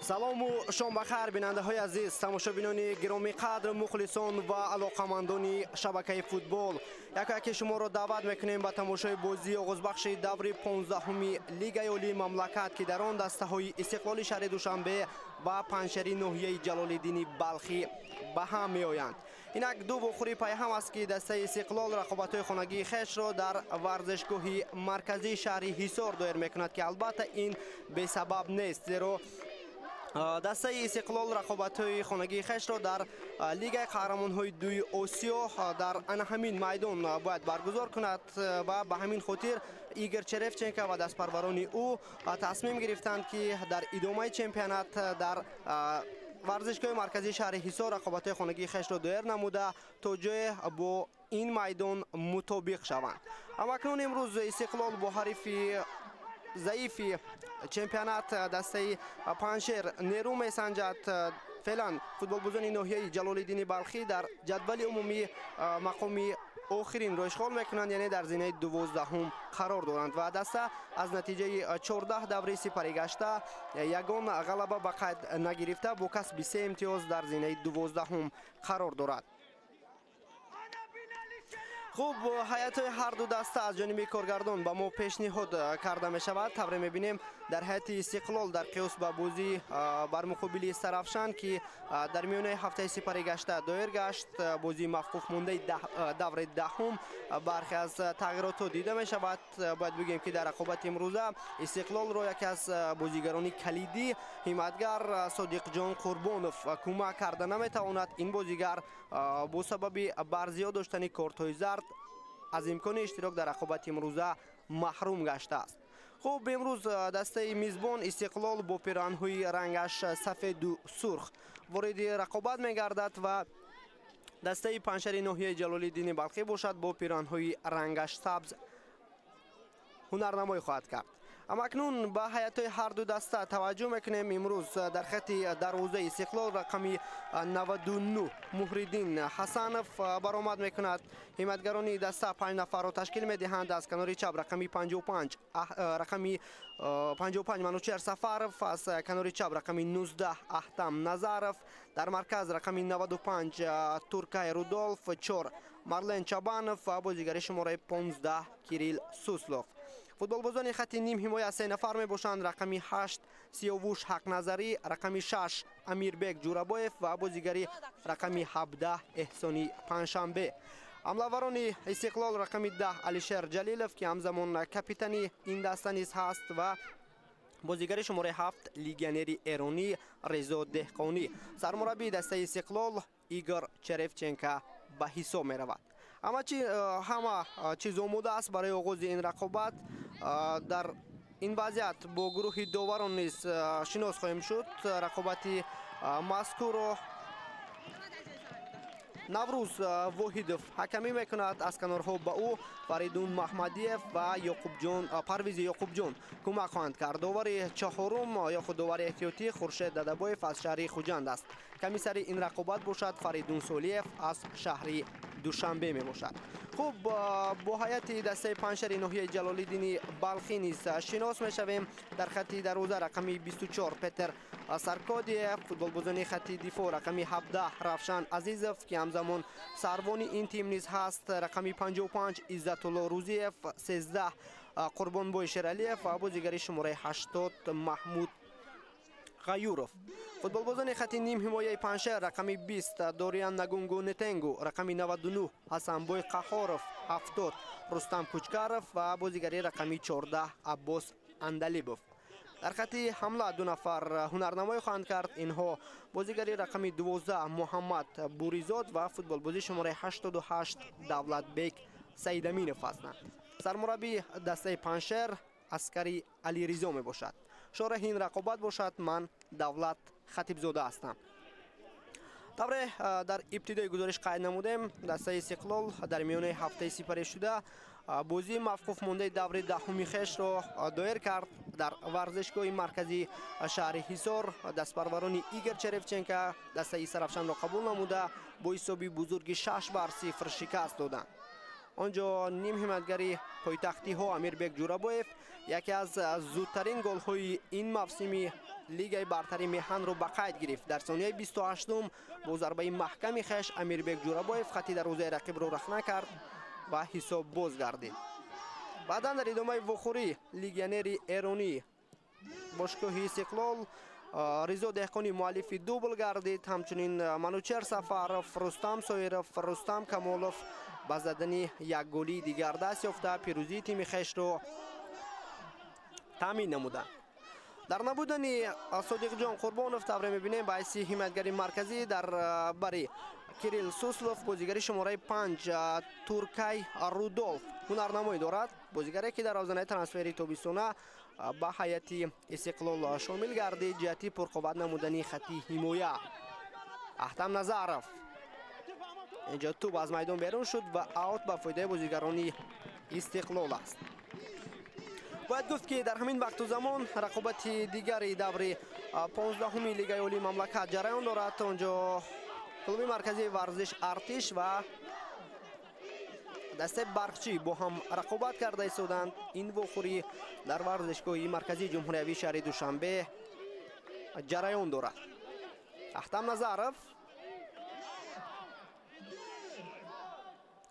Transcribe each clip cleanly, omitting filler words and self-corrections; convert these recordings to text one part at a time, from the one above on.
Салому шом бахайр, бинандаҳои азиз, тамошобинони гиромиқадр, мухлисон ва алоқамандони шабакаи футбол. Яко-яке шуморо даъват мекунем ба тамошои бозии оғозбахши даври 15-уми Лигаи Олии мамлакат, ки дар он дастаҳои Истиқлоли шаҳри Душанбе ва Панҷшери ноҳияи Ҷалолиддини Балхӣ ба ҳам меоянд. Инак ду вохӯрии пайҳам аст, ки дастаи Истиқлол рақобатҳои хонагии хешро дар варзишгоҳи марказии шаҳри Ҳисор доир мекунад, ки албатта ин бесабаб нест, зеро дастаи Истиқлол рақобатҳои хонагии хешро дар Лигаи қаҳрамонҳои дуи Осиё дар ана ҳамин майдон бояд баргузор кунад ва ба ҳамин хотир Игор Черевченко ва дастпарварони ӯ тасмим гирифтанд, ки дар идомаи чемпионат дар варзишгоҳи марказии шаҳри Ҳисор рақобатҳои хонагии хешро доир намуда то ҷое бо ин майдон мутобиқ шаванд. Аммо акнун имрӯз Истиқлол бо ҳарифи заифи чемпионат дастаи Панҷшер нерӯ месанҷад. Феълан футболбозони ноҳияи Ҷалолиддини Балхӣ дар ҷадвали умумӣ мақоми охиринро ишғол мекунанд, яъне дар зинаи 12-ум қарор доранд ва даста аз натиҷаи 14 даври сипаригашта ягон ғалаба ба қайд нагирифта бо касби 3 имтиёз дар зинаи 12-ум қарор дорад. Хуб, ҳайатҳои ҳар ду даста аз ҷониби коргардон ба мо пешниҳод карда мешавад. Тавре мебинем, дар ҳайати Истиқлол дар қиёс ба бозӣ бар муқобили Сарафшан, ки дар миёнаи ҳафтаи сипаригашта доир гашт, бозии мавқуф мондаи даври 10-ум, бархе аз тағйиротҳо дида мешавад. Бояд бигӯем, ки дар рақобати имрӯза Истиқлолро яке аз бозигарони калидӣ, ҳимоятгар Содиқҷон Қурбонов кӯмак карда наметавонад. Ин бозигар бо сабаби барзиёд доштани кортҳои зард аз имкони иштирок дар рақобати имрӯза маҳрум гаштааст. Хуб, имрӯз дастаи мизбон Истиқлол бо пиранҳои рангаш сафеду сурх вориди рақобат мегардад ва дастаи Панҷшери ноҳияи Ҷалолиддини Балхӣ бошад бо пиранҳои рангаш сабз ҳунарнамоӣ хоҳад кард. Аммо акнун ба ҳайатҳои ҳар ду даста таваҷҷӯҳ мекунем. Имрӯз дар хати дарвозаи Истиқлол рақами 99 Муҳриддин Ҳасанов баромад мекунад. Ҳимоятгарони даста 5 нафарро ташкил медиҳанд. Аз канори чап рақами 55 рақами 55 Манучер Сафаров, аз канори чап рақами 19 Аҳтам Назаров, дар марказ рақами 95 Туркай Рудолф, 4 Марлен Чабанов ва бозигари шумораи 15 Кирилл Суслов. Футболбозони хати ним ҳимоя 3 нафар мебошанд: рақами 8 Сиёвуш Ҳақназарӣ, рақами 6 Амирбек Ҷурабоев ва бозигари рақами 17 Эҳсони Панҷшанбе. Ҳамлаварони Истиқлол рақами 10 Алишер Ҷалилов, ки ҳамзамон капитани ин даста низ ҳаст, ва бозигари шумораи 7 легионери эронӣ Резо Деҳқонӣ. Сармураббии дастаи Истиқлол Игор Черевченко ба ҳисоб меравад. Ҳама чиз омода аст барои оғози ин рақобат. Дар ин вазъият бо гурӯҳи доварон низ шинос хоҳем шуд. Рақобати мазкурро Наврӯз Воҳидов ҳакамӣ мекунад. Аз канорҳо ба ӯ Фаридун Маҳмадиев ва Парвизи Ёқубҷон кӯмак хоҳанд кард. Довари чаҳорум ё худ довари эҳтиётӣ Хуршед Дадабоев аз шаҳри Хуҷанд аст. Комиссари ин рақобат бошад Фаридун Солиев аз шаҳри Душанбе мебошад. Хуб, бо ҳайати дастаи Панҷшери ноҳияи Ҷалолиддини Балхӣ низ шинос мешавем. Дар хати дарвоза рақами 24 Петр Саркодиев, футболбозони хати дифоъ рақами 17 Равшан Азизов, ки ҳамзамон сарвони ин тим низ ҳаст, рақами 55 Иззатулло Рӯзиев, 13 Қурбонбой Шералиев ва бозигари шумораи 80 Маҳмуд Ғаюров. Футболбозони хати ним ҳимояи Панҷшер рақами 20 Дориан Нагунгу Нетенгу, рақами 99 Ҳасанбой Қаҳоров, 70 Рустам Кучкаров ва бозигари рақами 14 Аббос Андалибов. Дар хати ҳамла ду нафар ҳунарнамоӣ хоҳанд кард. Инҳо бозигари рақами 12 Муҳаммад Буризод ва футболбози шумораи 88 Давлатбек Саидаминов ҳастанд. Сармураббии дастаи Панҷшер Аскари Алиризо мебошад. Шореҳи ин рақобат бошад ман Давлат Хатибзода ҳастам. Тавре дар ибтидои гузориш қайд намудем, дастаи Истиқлол дар миёнаи ҳафтаи сипаришуда бозии мавқуф мондаи даври 10-уми хешро доир кард. Дар варзишгоҳи марказии шаҳри Ҳисор дастпарварони Игор Черевченко дастаи Сарафшанро қабул намуда бо ҳисоби бузурги 6-0 шикаст доданд. Он ҷо ним ҳимоятгари пойтахтиҳо Амирбек Ҷурабоев яке аз зудтарин голҳои ин мавсими лигаи бартари меҳанро ба қайд гирифт. Дар сонияи 28-ум бо зарбаи маҳками хеш Амирбек Ҷурабоев хати дарвозаи рақибро рахна кард ва ҳисоб боз гардид. Баъдан дар идомаи вохӯрӣ легионери эронӣ бошгоҳи Истиқлол Ризо Деҳқонӣ муаллифи дубл гардид. Ҳамчунин Манучер Сафаров, Рустам Соиров, Рустам Камолов ба задани як голии дигар даст ёфта пирӯзии тими хешро таъмин намуданд. Дар набудани Содиқҷон Қурбонов тавре мебинем ба ҳайси ҳимоятгари марказӣ дар бари Кирилл Суслов бозигари шумораи 5 Туркай Рудолф ҳунарнамоӣ дорад. Бозигаре ки дар равзанаи трансфери тобистона ба ҳайати Истиқлол шомил гардид ҷиҳати пурқувват намудани хати ҳимоя. Аҳтам Назаров инҷо тӯб аз майдон берун шуд ва аут ба фоидаи бозигарони Истиқлол аст. Бояд гуфт ки дар ҳамин вақту замон рақобати дигари даври 15-уми лигаи олии мамлакат ҷараён дорад. Онҷо клуби марказии варзиш Артиш ва дастаи Барқчӣ бо ҳам рақобат карда истоданд. Ин вохӯрӣ дар варзишгоҳи марказии ҷумҳуриявии шаҳри Душанбе ҷараён дорад. Аҳтам Назаров,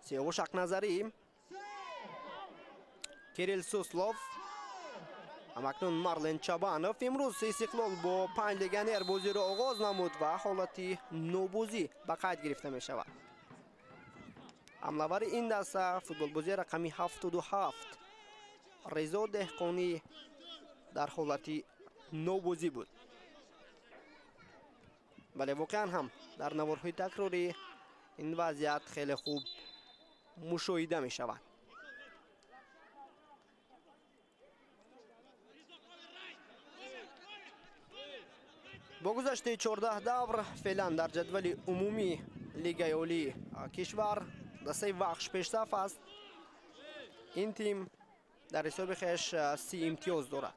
Сиёвуш Ақназарӣ, Кирилл Суслов, ҳамакнун Марлен Чабанов. Имрӯз Истиқлол бо 5 легионер бозиро оғоз намуд ва ҳолати нобозӣ ба қайд гирифта мешавад. Ҳамлавари ин даста футболбози рақами 77 Ризо Деҳқонӣ дар ҳолати нобозӣ буд. Бале, воқеан ҳам дар наворҳои такрорӣ ин вазъият хеле хуб мушоҳида мешавад. Бо гузашти 14 давр феълан дар ҷадвали умумии лигаи олии кишвар дастаи Вахш пешсаф аст. Ин тим дар ҳисоби хеш 30 имтиёз дорад.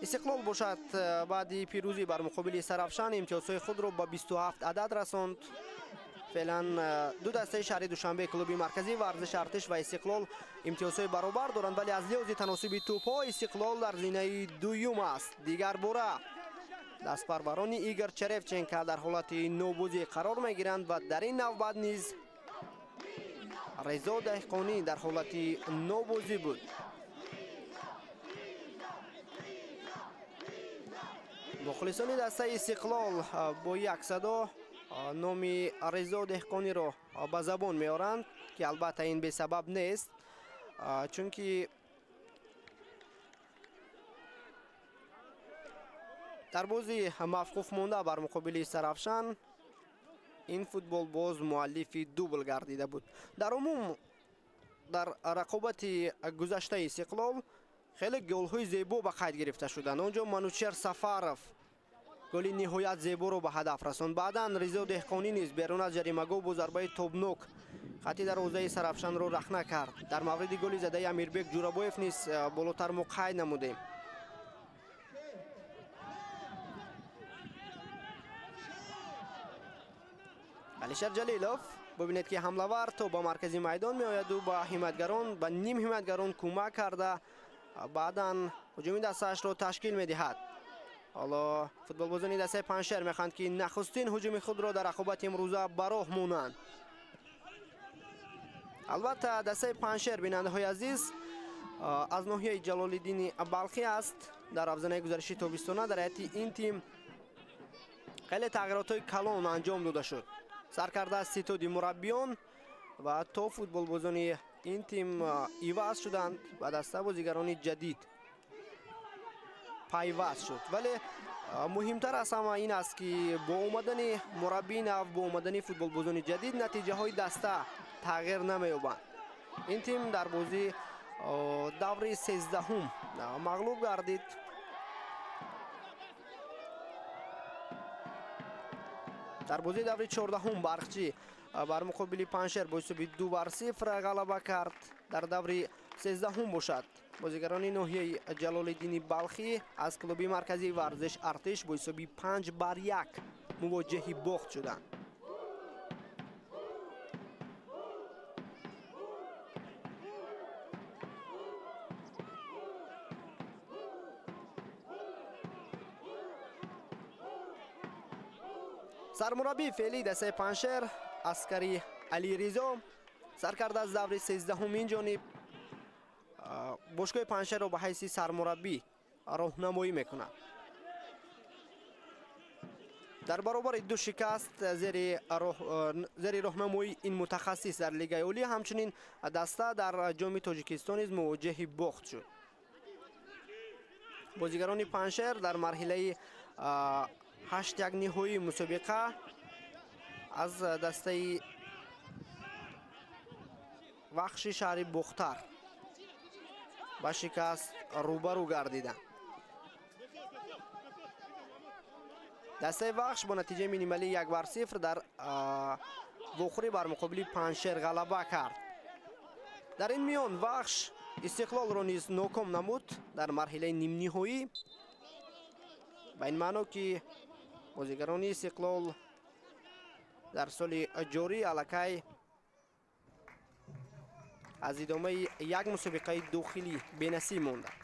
Истиқлол бошад баъди пирӯзӣ бар муқобили Сарафшан имтиёзҳои худро ба 27 адад расонд. Феълан ду дастаи шаҳри Душанбе клуби марказии варзиш Артиш ва Истиқлол имтиёзҳои баробар доранд, вале аз лиҳози таносуби тӯбҳо Истиқлол дар зинаи дуюм аст. Дигар бора дастпарварони Игор Черевченко дар ҳолати нобозӣ қарор мегиранд ва дар ин навбат низ Ризо Деҳқонӣ дар ҳолати нобозӣ буд. Мухлисони дастаи Истиқлол бо як садо номи Ризо Деҳқониро ба забон меоранд, ки албатта ин бесабаб нест, чунки дар бозии мавқуф монда бар муқобили Сарафшан ин футболбоз муаллифи дубл гардида буд. Дар умум дар рақобати гузаштаи Истиқлол хеле голҳои зебо ба қайд гирифта шуданд. Он ҷо Манучер Сафаров голи ниҳоят зеборо ба ҳадаф расонд. Баъдан Ризо Деҳқонӣ низ берун аз ҷаримагоҳ бо зарбаи тобнок хати дарвозаи Сарафшанро рахна кард. Дар мавриди голи задаи Амирбек Ҷурабоев низ болотар мо қайд намудем. Алишер Ҷалилов бибинед ки ҳамлавар то ба маркази майдон меояду ба ҳимоятгарон, ба ним ҳимоятгарон кӯмак карда баъдан ҳуҷуми дастаашро ташкил медиҳад. Ҳоло футболбозони дастаи Панҷшер мехоҳанд ки нахустин ҳуҷуми худро дар рақобати имрӯза ба роҳ монанд. Албатта дастаи Панҷшер, бинандаҳои азиз, аз ноҳияи Ҷалолиддини Балхӣ аст. Дар равзанаи гузариши тобистона дар ҳайати ин тим хеле тағйиротҳои калон анҷом дода шуд. Сар карда аз ситоди мураббиён ва то футболбозони ин тим иваз шуданд ва даста бозигарони ҷадид пайваст шуд. Вале муҳимтар аз ҳама ин аст ки бо омадани мураббии нав, бо омадани футболбозони ҷадид натиҷаҳои даста тағйир намеёбанд. Ин тим дар бозии даври 13-ум мағлуб гардид. Дар бозии даври 14-ум Барқчӣ бар муқобили Панҷшер бо ҳисоби 2-0 ғалаба кард. Дар даври 13-ум бошад бозигарони ноҳияи Ҷалолиддини Балхӣ аз клуби марказии варзиш Артиш бо ҳисоби 5-1 мувоҷиҳи бохт шуданд. Сармураббии феълии дастаи Панҷшер Аскари Алиризо сар карда аз даври 13-ум ин ҷониб бошгоҳи Панҷшерро ба ҳайси сармураббӣ роҳнамоӣ мекунад. Дар баробари ду шикаст зери роҳнамоии ин мутахассис дар Лигаи Олӣ, ҳамчунин даста дар Ҷоми Тоҷикистон низ мувоҷиҳи бохт шуд. Бозигарони Панҷшер дар марҳилаи 8-1 ниҳоии мусобиқа аз дастаи Вахши шаҳри Бохтар ба шикаст рӯбарӯ гардиданд. Дастаи Вахш бо натиҷаи минималии 1-0 дар вохӯрӣ бар муқобили Панҷшер ғалаба кард. Дар ин миён Вахш Истиқлолро низ ноком намуд дар марҳилаи нимниҳоӣ, ба ин маъно ки бозигарони Истиқлол дар соли ҷорӣ аллакай аз идомаи як мусобиқаи дохилӣ бенасиб монданд.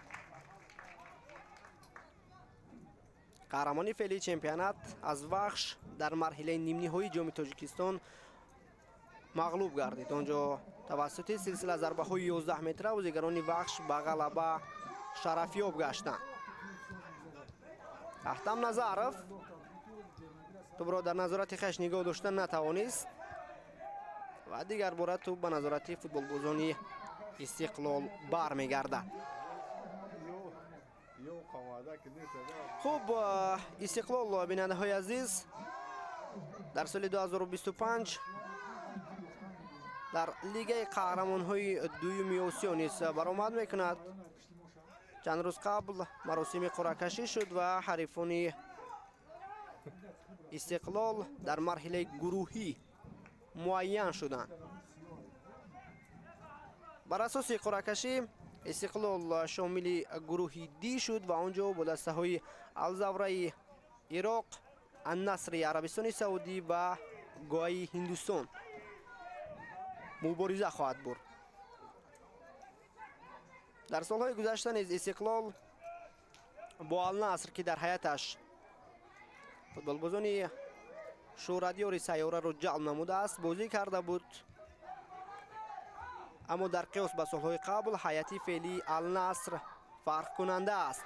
Қаҳрамони феълии чемпионат аз Вахш дар марҳилаи нимниҳоии Ҷоми Тоҷикистон мағлуб гардид. Он ҷо тавассути силсила зарбаҳои 11 метра бозигарони Вахш ба ғалаба шарафёб гаштанд. Аҳтам Назаров тӯбро дар назорати хеш нигоҳ дошта натавонист ва дигар бора тӯб ба назорати футболбозони Истиқлол бармегардад. Хуб, Истиқлол, бинандаҳои азиз, дар соли 2025 дар Лигаи қаҳрамонҳои дуюми Осиё низ баромад мекунад. Чанд рӯз қабл маросими қуръакашӣ шуд ва ҳарифони Истиқлол дар марҳилаи гурӯҳӣ муайян шуданд. Бар асоси қуръакашӣ Истиқлол шомили гурӯҳи Д шуд ва он ҷо бо дастаҳои Алзавраи Ироқ, Аннасри Арабистони Саудӣ ва Гоаи Ҳиндустон мубориза хоҳад бурд. Дар солҳои гузашта низ Истиқлол бо Алнаср, ки дар ҳайаташ футболбозони шӯҳратёри сайёраро ҷалб намудааст, бозӣ карда буд. Аммо дар қиёс ба солҳои қабл ҳайати феълии Алнаср фарқкунанда аст.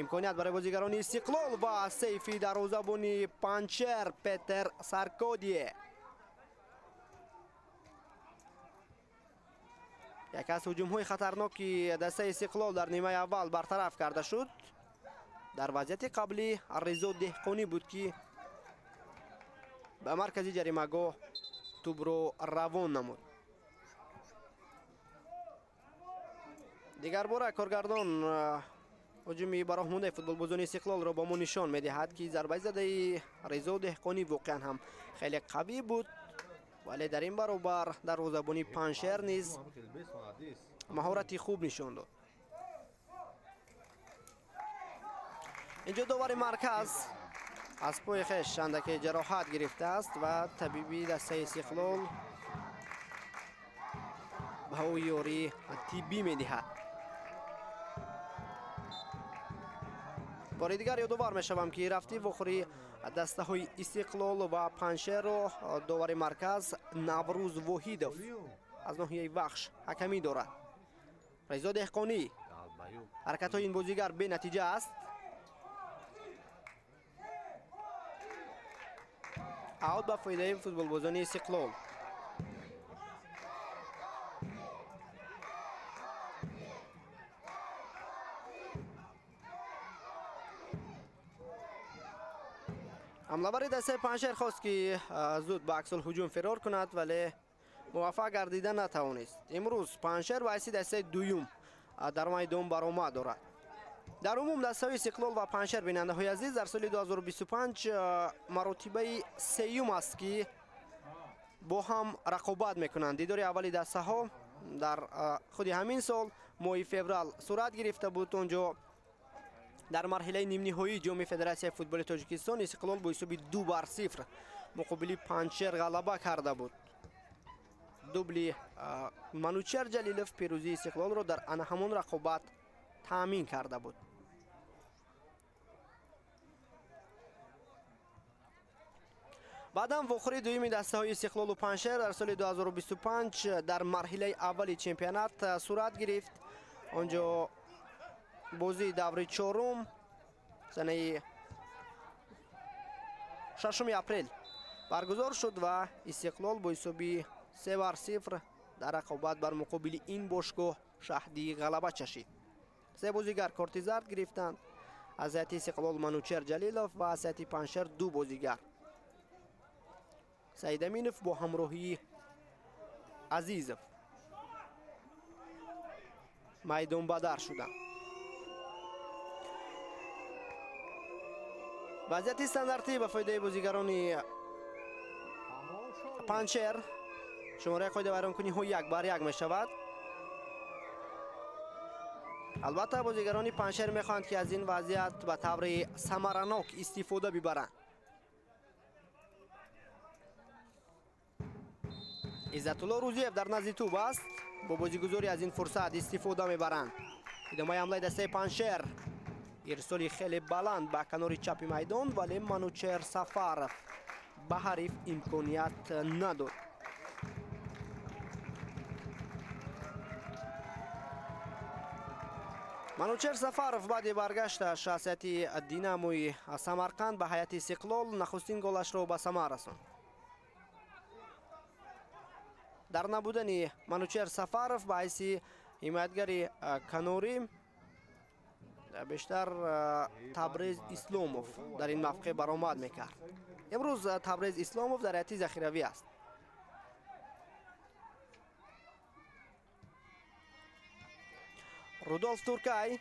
Имконият барои бозигарони Истиқлол ва сейфи дарвозабони Панҷшер Петер Саркодие. Яке аз ҳуҷумҳои хатарноки дастаи Истиқлол дар нимаи аввал бартараф карда шуд. Дар вазъияти қаблӣ Ризо Деҳқонӣ буд, ки ба маркази ҷаримагоҳ тӯбро равон намуд. Дигар бора коргардон ҳуҷуми бароҳмондаи футболбозони Истиқлолро ба мо нишон медиҳад, ки зарбаи задаи Ризо Деҳқонӣ воқеан ҳам хеле қавӣ буд, вале дар ин баробар дарвозабони Панҷшер низ маҳорати хуб нишон дод. Инҷо довари марказ аз пои хеш андаке ҷароҳат гирифтааст ва табиби дастаи Истиқлол ба ӯ ёрии тиббӣ медиҳад. Бори дигар ёдовар мешавам, ки рафти вохӯрии дастаҳои Истиқлол ва Панҷшерро довари марказ Наврӯз Воҳидов аз ноҳияи Вахш ҳакамӣ дорад. Ризо Деҳқонӣ. Ҳаракатҳои ин бозигар бенатиҷа аст. Аут ба фоидаи футболбозони Истиқлол. Ҳамлавари дастаи Панҷшер хост, ки зуд ба аксулҳуҷум фирор кунад, вале муваффақ гардида натавонист. Имрӯз Панҷшер ба ҳайси дастаи дуюм дар майдон баромад дорад. Дар умум дастаҳои Истиқлол ва Панҷшер, бинандаҳои азиз, дар соли 2025 маротибаи сеюм аст, ки бо ҳам рақобат мекунанд. Дидори аввали дастаҳо дар худи ҳамин сол моҳи феврал сурат гирифта буд. Он ҷо дар марҳилаи нимниҳоии Ҷоми Федератсияи футболи Тоҷикистон Истиқлол бо ҳисоби 2-0 муқобили Панҷшер ғалаба карда буд. Дубли Манучер Ҷалилов пирӯзии Истиқлолро дар ана ҳамон рақобат таъмин карда буд. Баъдан вохӯрии дуюми дастаҳои Истиқлолу Панҷшер дар соли 2025 дар марҳилаи аввали чемпионат сурат гирифт. Он ҷо бозии даври чорум санаи 6 апрел баргузор шуд ва Истиқлол бо ҳисоби 3-0 дар рақобат бар муқобили ин бошгоҳ шаҳди ғалаба чашид. Се бозигар корти зард гирифтанд. Аз ҳайати Истиқлол Манучер Ҷалилов ва аз ҳайати Панҷшер ду бозигар. Саид Аминов бо ҳамроҳии Азизов майдонбадар шуданд. Вазъияти стандартӣ ба фоидаи бозигарони Панҷшер. Шумораи қоидавайронкуниҳо 1-1 мешавад. Албатта бозигарони Панҷшер мехоҳанд, ки аз ин вазъият ба таври самаранок истифода бибаранд. Иззатулло Рӯзиев дар назди тӯб аст. Бо бозигузорӣ аз ин фурсат истифода мебаранд. Идомаи ҳамлаи дастаи Панҷшер. Ирсоли хеле баланд ба канори чапи майдон, вале Манучер Сафаров ба ҳариф имконият надод. Манучер Сафаров баъди баргашташ аз ҳайати Динамои Самарқанд ба ҳайати Истиқлол нахустин голашро ба самар расонд. Дар набудани Манучер Сафаров ба ҳайси ҳимоятгари канорӣ бештар Табрез Исломов дар ин мавқеъ баромад мекард. Имрӯз Табрез Исломов дар ҳайати захиравӣ аст. Рудолф Туркай,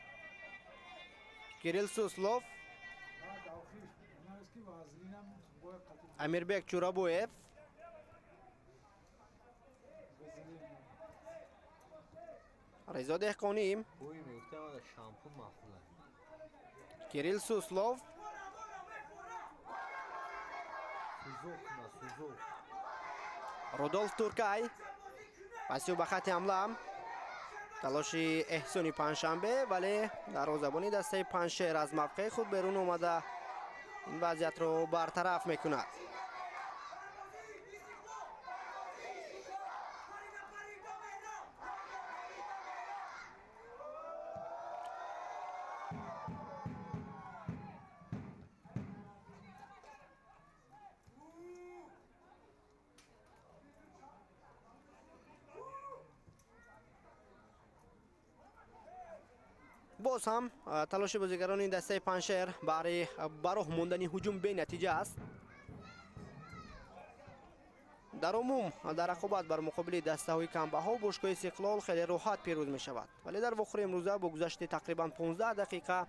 Кирилл Суслов, Амирбек Чурабоев, Резо Деҳқонӣ, Кирилл Суслов, Рудолф Туркай. Пасиу ба хати ҳамла. Талоши Эҳсони Панҷшанбе, вале дарвозабони дастаи Панҷшер аз мавқеи худ берун омада ин вазъиятро бартараф мекунад. Боз ҳам талоши бозигарони дастаи Панҷшер барои ба роҳ мондани ҳуҷум бенатиҷа аст. Дар умум дар рақобат бар муқобили дастаҳои камбаҳо бошгоҳи Истиқлол хеле роҳат пирӯз мешавад, вале дар вохӯри имрӯза бо гузашти тақрибан 15 дақиқа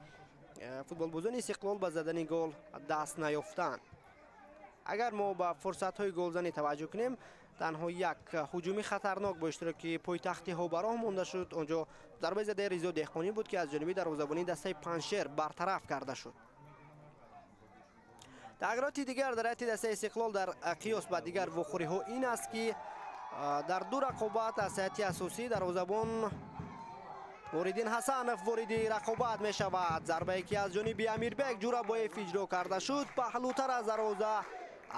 футболбозони Истиқлол ба задани гол даст наёфтанд. Агар мо ба фурсатҳои голзанӣ таваҷҷӯҳ кунем, танҳо як ҳуҷуми хатарнок бо иштироки пойтахтиҳо ба роҳ монда шуд. Он ҷо зарбаи задаи Ризо Деҳқонӣ буд, ки аз ҷониби дарвозабонии дастаи Панҷшер бартараф карда шуд. Тағйироти дигар дар ҳайати дастаи Истиқлол дар қиёс ба дигар вохӯриҳо ин аст, ки дар ду рақобат аз ҳайати асосӣ дарвозабон Муриддин Ҳасанов вориди рақобат мешавад. Зарбае ки аз ҷониби Амирбек Ҷурабоев иҷро карда шуд, паҳлӯтар аз дарвоза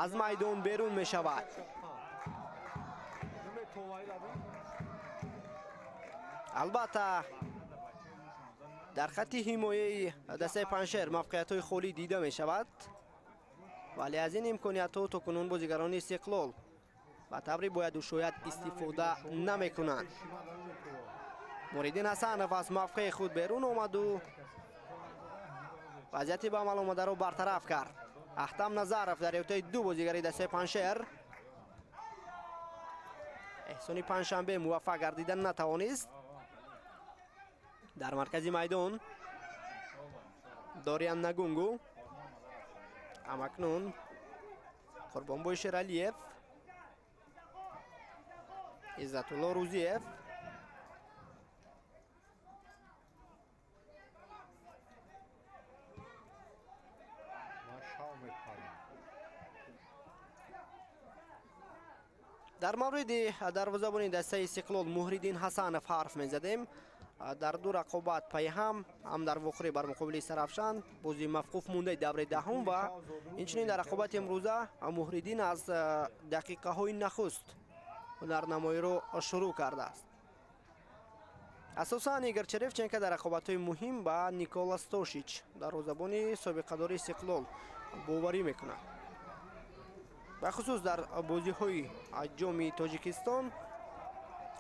аз майдон берун мешавад. Албатта дар хатти ҳимояи дастаи Панҷшер мавқеиятҳои холӣ дида мешавад, вале аз ин имкониятҳо то кунун бозигарони Истиқлол ба таври бояду шояд истифода намекунанд. Муриддин Ҳасанов аз мавқеи худ берун омаду вазъияти ба амал омадаро бартараф кард. Аҳтам Назаров дар эҳотаи ду бозигари дастаи Панҷшер. Эҳсони Панҷшанбе муваффақ гардида натавонист. Дар маркази майдон Дориан Нагунгу, амакнун Қурбонбой Шералиев, Иззатулло Рӯзиев, Дар мавриди дарвозабони дастаи Истиқлол Муҳриддин Ҳасанов ҳарф мезадем. Дар ду рақобат пайҳам, ҳам дар вохӯрӣ бар муқобили Сарафшан, бозии мавқуф мондаи давраи даҳум ва инчунин дар рақобати имрӯза Муҳриддин аз дақиқаҳои нахуст ҳунарнамоиро шурӯъ кардааст. Асосан Игор Черевченко дар рақобатҳои муҳим ба Никола Стошич, дарвозабони собиқадори Истиқлол, боварӣ мекунад. Бахусус дар бозиҳои ҷоми Тоҷикистон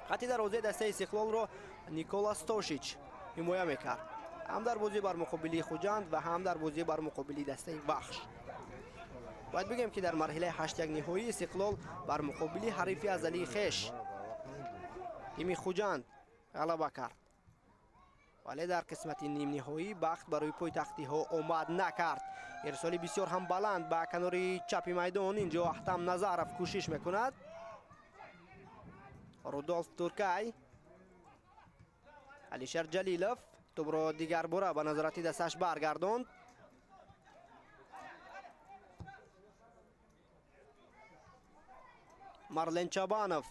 хати дарвозаи дастаи Истиқлолро Никола Стошич ҳимоя мекард, ҳам дар бозӣ бар муқобили Хуҷанд ва ҳам дар бозӣ бар муқобили дастаи Вахш. Бояд бигӯем, ки дар марҳилаи 8-1 ниҳоии Истиқлол бар муқобили ҳарифи азалии хеш тими Хуҷанд ғалаба кард, вале дар қисмати нимниҳоӣ бахт барои пойтахтиҳо омад накард. Ирсоли бисёр ҳам баланд ба канори чапи майдон. Инҷо Аҳтам Назаров кӯшиш мекунад. Рудолф Туркай, Алишер Ҷалилов тӯбро дигарбора ба назорати дасташ баргардонд. Марлен Чабанов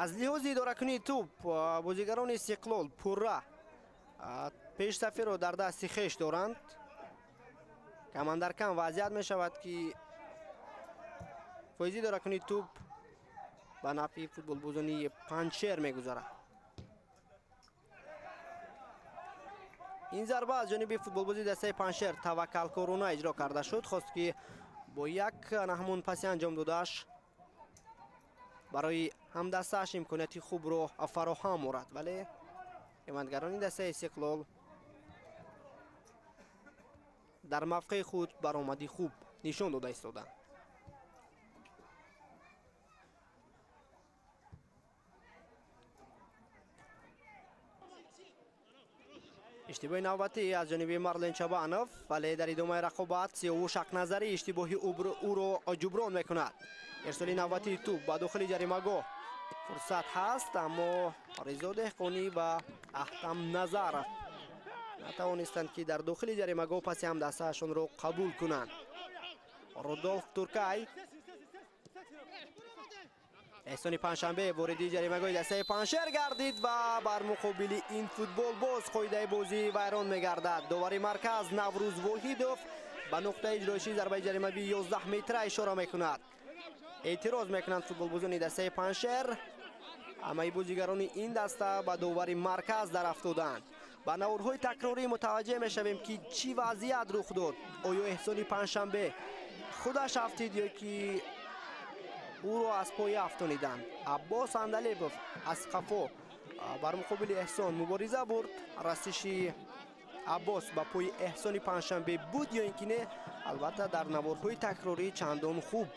аз лиҳози идоракунии тӯб бозигарони Истиқлол пурра пешсафиро дар дасти хеш доранд. Камандаркам вазъият мешавад, ки фоизи идоракунии тӯб ба нафъи футболбозони Панҷшер мегузарад. Ин зарба аз ҷониби футболбози дастаи Панҷшер таваккалкорона иҷро карда шуд. Хост, ки бо як наҳмон паси анҷом додааш барои ҳамдастааш имконияти хубро фароҳам орад, вале ҳимоятгарони дастаи Истиқлол дар мавқеи худ баромади хуб нишон дода истоданд. Иштибоҳи навбатӣ аз ҷониби Марлен Чабанов, вале дар идомаи рақобат Сиёвуш Ҳақназарӣ иштибоҳи ӯро ҷуброн мекунад. Ирсоли навбатии тӯб ба дохили ҷаримагоҳ, фурсат ҳаст, аммо Ризо Деҳқонӣ ва Аҳтам Назаров натавонистанд, ки дар дохили ҷаримагоҳ паси ҳамдастаашонро қабул кунанд. Рудолф Туркай, Эҳсони Панҷшанбе вориди ҷаримагоҳи дастаи Панҷшер гардид ва бар муқобили ин футболбоз қоидаи бозӣ вайрон мегардад. Довари марказ Наврӯз Воҳидов ба нуқтаи иҷроишии зарбаи ҷаримавии 11 метра ишора мекунад. Эътироз мекунанд футболбозони дастаи Панҷшер. Ҳамаи бозигарони ин даста ба довари марказ дарафтоданд. Ба наворҳои такрорӣ мутаваҷҷеҳ мешавем, ки чӣ вазъият рух дод. Оё Эҳсони Панҷшанбе худаш афтид ё ки ӯро аз пой афтониданд? Аббос Андалебов аз қафо бар муқобили Эҳсон мубориза бурд. Расиши Аббос ба пои Эҳсони Панҷшанбе буд ё ин ки не, албатта дар наворҳои такрорӣ чандон хуб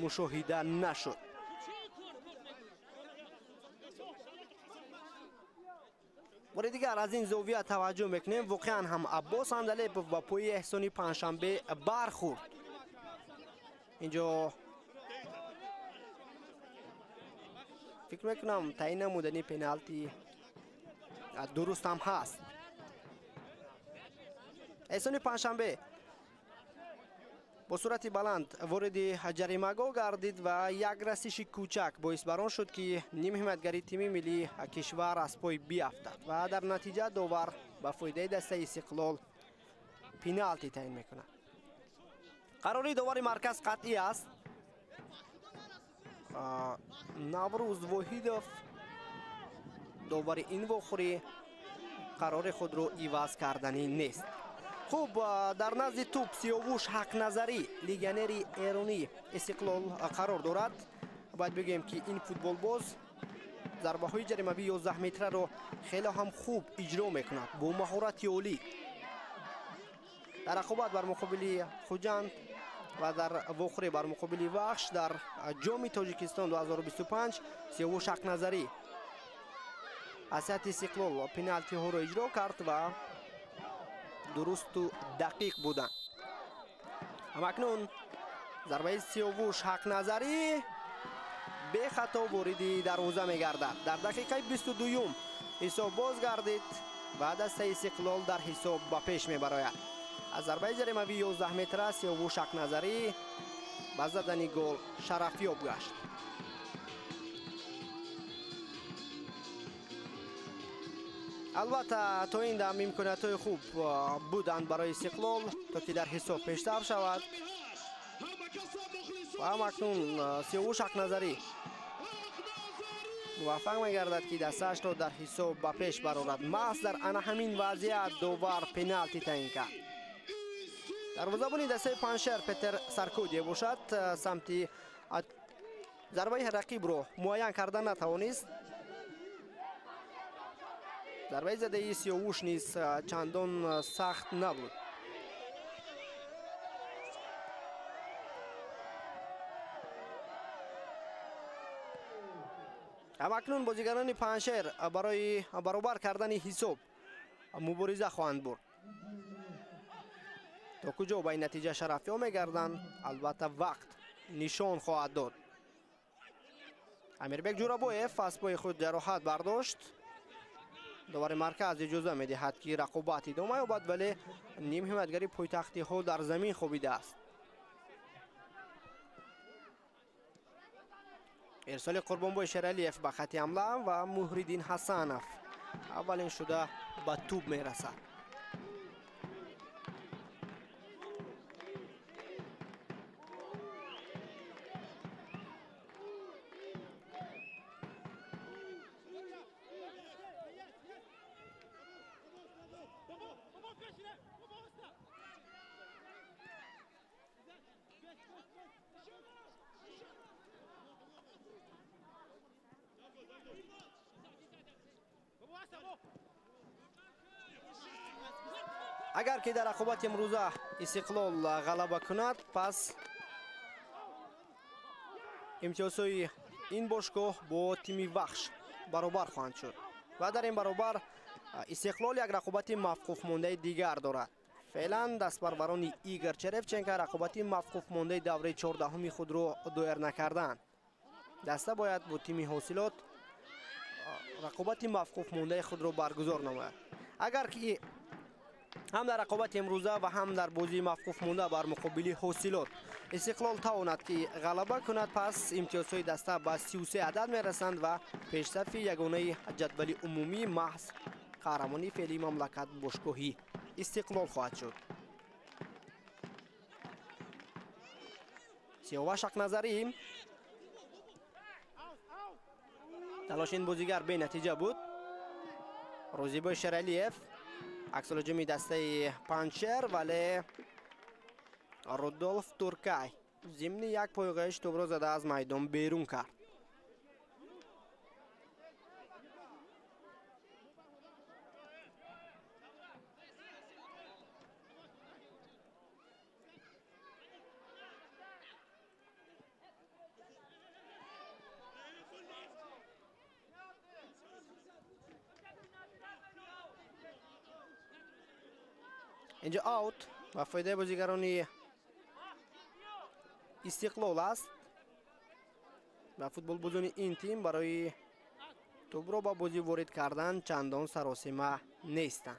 мушоҳида нашуд. Бори дигар аз ин зовия таваҷҷӯҳ мекунем. Воқеан ҳам Аббос Андалепов ба пои Эҳсони Панҷшанбе бархӯрд. Инҷо фикр мекунам таъин намудани пеналти дуруст ҳам ҳаст. Эҳсони Панҷшанбе бо суръати баланд вориди ҷаримагоҳ гардид ва як расиши кӯчак боис бар он шуд, ки нимҳимоятгари тими миллии кишвар аз пой биафтад ва дар натиҷа довар ба фоидаи дастаи Истиқлол пеналти таъин мекунад. Қарори довари марказ қатъӣ аст. Наврӯз Воҳидов довари ин вохӯрӣ қарори худро иваз карданӣ нест. Хуб, дар назди тӯб Сиёвуш Ҳақназарӣ, легионери эронӣ Истиқлол қарор дорад. Бояд бигӯем, ки ин футболбоз зарбаҳои ҷаримавии 11 метраро хеле ҳам хуб иҷро мекунад бо маҳорати олӣ. Дар рақобат бар муқобили Хуҷанд ва дар вохӯрӣ бар муқобили Вахш дар ҷоми Тоҷикистон 2025 Сиёвуш Ҳақназарӣ аз ҳайати Истиқлол пеналтиҳоро иҷро кард ва дурусту дақиқ буданд. Ҳамакнун зарбаи Сиёвуш Ҳақназарӣ бехато вориди дарвоза мегардад. Дар дақиқаи 22-юм ҳисоб боз гардид ва дастаи Истиқлол дар ҳисоб ба пеш мебарояд. Аз зарбаи ҷаримавии 11 метра Сиёвуш Ҳақназарӣ ба задани гол шарафёб гашт. Албатта, то ин дам имкониятҳои хуб буданд барои Истиқлол, то ки дар ҳисоб пештар шавад. Ва ҳамакнун Сиёвуш Ҳақназарӣ муваффақ мегардад, ки дастаашро дар ҳисоб ба пеш барорад. Маҳз дар ана ҳамин вазъият довар пеналти таъин кард. Дарвозабони дастаи Панҷшер Петер Саркодия бошад, самти зарбаи рақибро муайян карда натавонист. Зарбаи задаи Сиёвуш низ чандон сахт набуд. Ҳамакнун бозигарони Панҷшер барои баробар кардани ҳисоб мубориза хоҳанд бурд. То куҷо ба ин натиҷа шарафёб мегарданд, албатта вақт нишон хоҳад дод. Амирбек Ҷурабоев аз пои худ ҷароҳат бардошт. Довари марказ иҷоза медиҳад, ки рақобат идома ёбад, вале ним ҳимоятгари пойтахтиҳо дар замин хобидааст. Ирсоли Қурбонбой Шералиев ба хати ҳамла ва Муҳриддин Ҳасанов аввалин шуда ба тӯб мерасад. Агар ки дар рақобати имрӯза Истиқлол ғалаба кунад, пас имтиёзҳои ин бошгоҳ бо тими Вахш баробар хоҳанд шуд ва дар ин баробар Истиқлол як рақобати мавқуфмондаи дигар дорад. Феълан дастпарварони Игор Черевченко рақобати мавқуфмондаи давраи 14-уми худро доир накарданд. Даста бояд бо тими Ҳосилот рақобати мавқуфмондаи худро баргузор намояд. Агар ки ҳам дар рақобати имрӯза ва ҳам дар бозии мавқуфмонда бар муқобили Ҳосилот Истиқлол тавонад, ки ғалаба кунад, пас имтиёзҳои даста ба 33 адад мерасанд ва пешсафи ягонаи ҷадвали умумӣ маҳз қаҳрамони феълии мамлакат бошгоҳи Истиқлол хоҳад шуд. Сиёваш Ҳақназарӣ. Талоши ин бозигар бенатиҷа буд. Рӯзибой Шералиев аксулҳуҷуми дастаи Панҷшер, вале Рудолф Туркай зимни як пойғоиш тӯбро зада аз майдон берун кард. Инҷо аут ва фоидаи бозигарони Истиқлол аст ва футболбозони ин тим барои тӯбро ба бозӣ ворид кардан чандон саросима нестанд.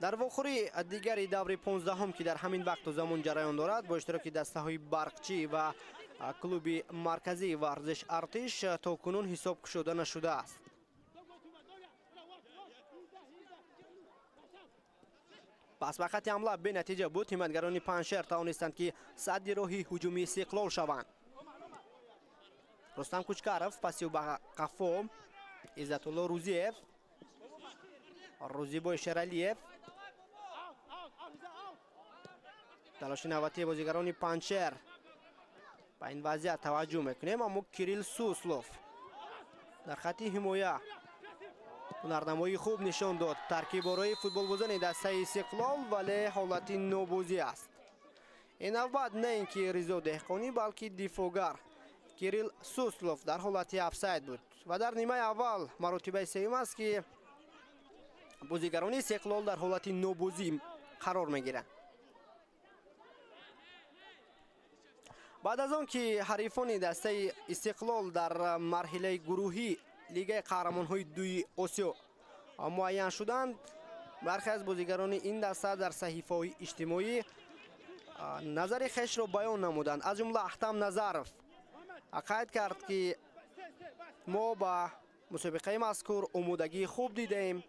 Дар вохӯрии дигари даври 15-ум, ки дар ҳамин вақту замон ҷараён дорад, бо иштироки дастаҳои Барқчӣ ва клуби марказии варзиш Артиш то кунун ҳисоб кушода нашудааст. Пас ба хати ҳамла бенатиҷа буд. Ҳимоятгарони Панҷшер тавонистанд, ки садди роҳи ҳуҷуми Истиқлол шаванд. Рустам Кучкаров паси ба қафо, Иззатулло Рузиев, Рӯзибой Шералиев. Талоши навбатии бозигарони Панҷшер ба ин вазъият таваҷҷӯҳ мекунем, аммо Кирилл Суслов дар хати ҳимоя ҳунарнамоии хуб нишон дод. Таркиборои футболбозони дастаи Истиқлол, вале ҳолати нобозӣ аст. Ин навбат на ин ки Ризо Деҳқонӣ, балки дифоъгар Кирилл Суслов дар ҳолати офсайд буд ва дар нимаи аввал маротибаи сеюм аст, ки бозигарони Истиқлол дар ҳолати нобозӣ қарор мегиранд. Баъд аз он ки ҳарифони дастаи Истиқлол дар марҳилаи гурӯҳӣ Лигаи қаҳрамонҳои дуи Осиё муайян шуданд, бархе аз бозигарони ин даста дар саҳифаҳои иҷтимоӣ назари хешро баён намуданд. Аз ҷумла Аҳтам Назаров қайд кард, ки мо ба мусобиқаи мазкур омодагии хуб дидаем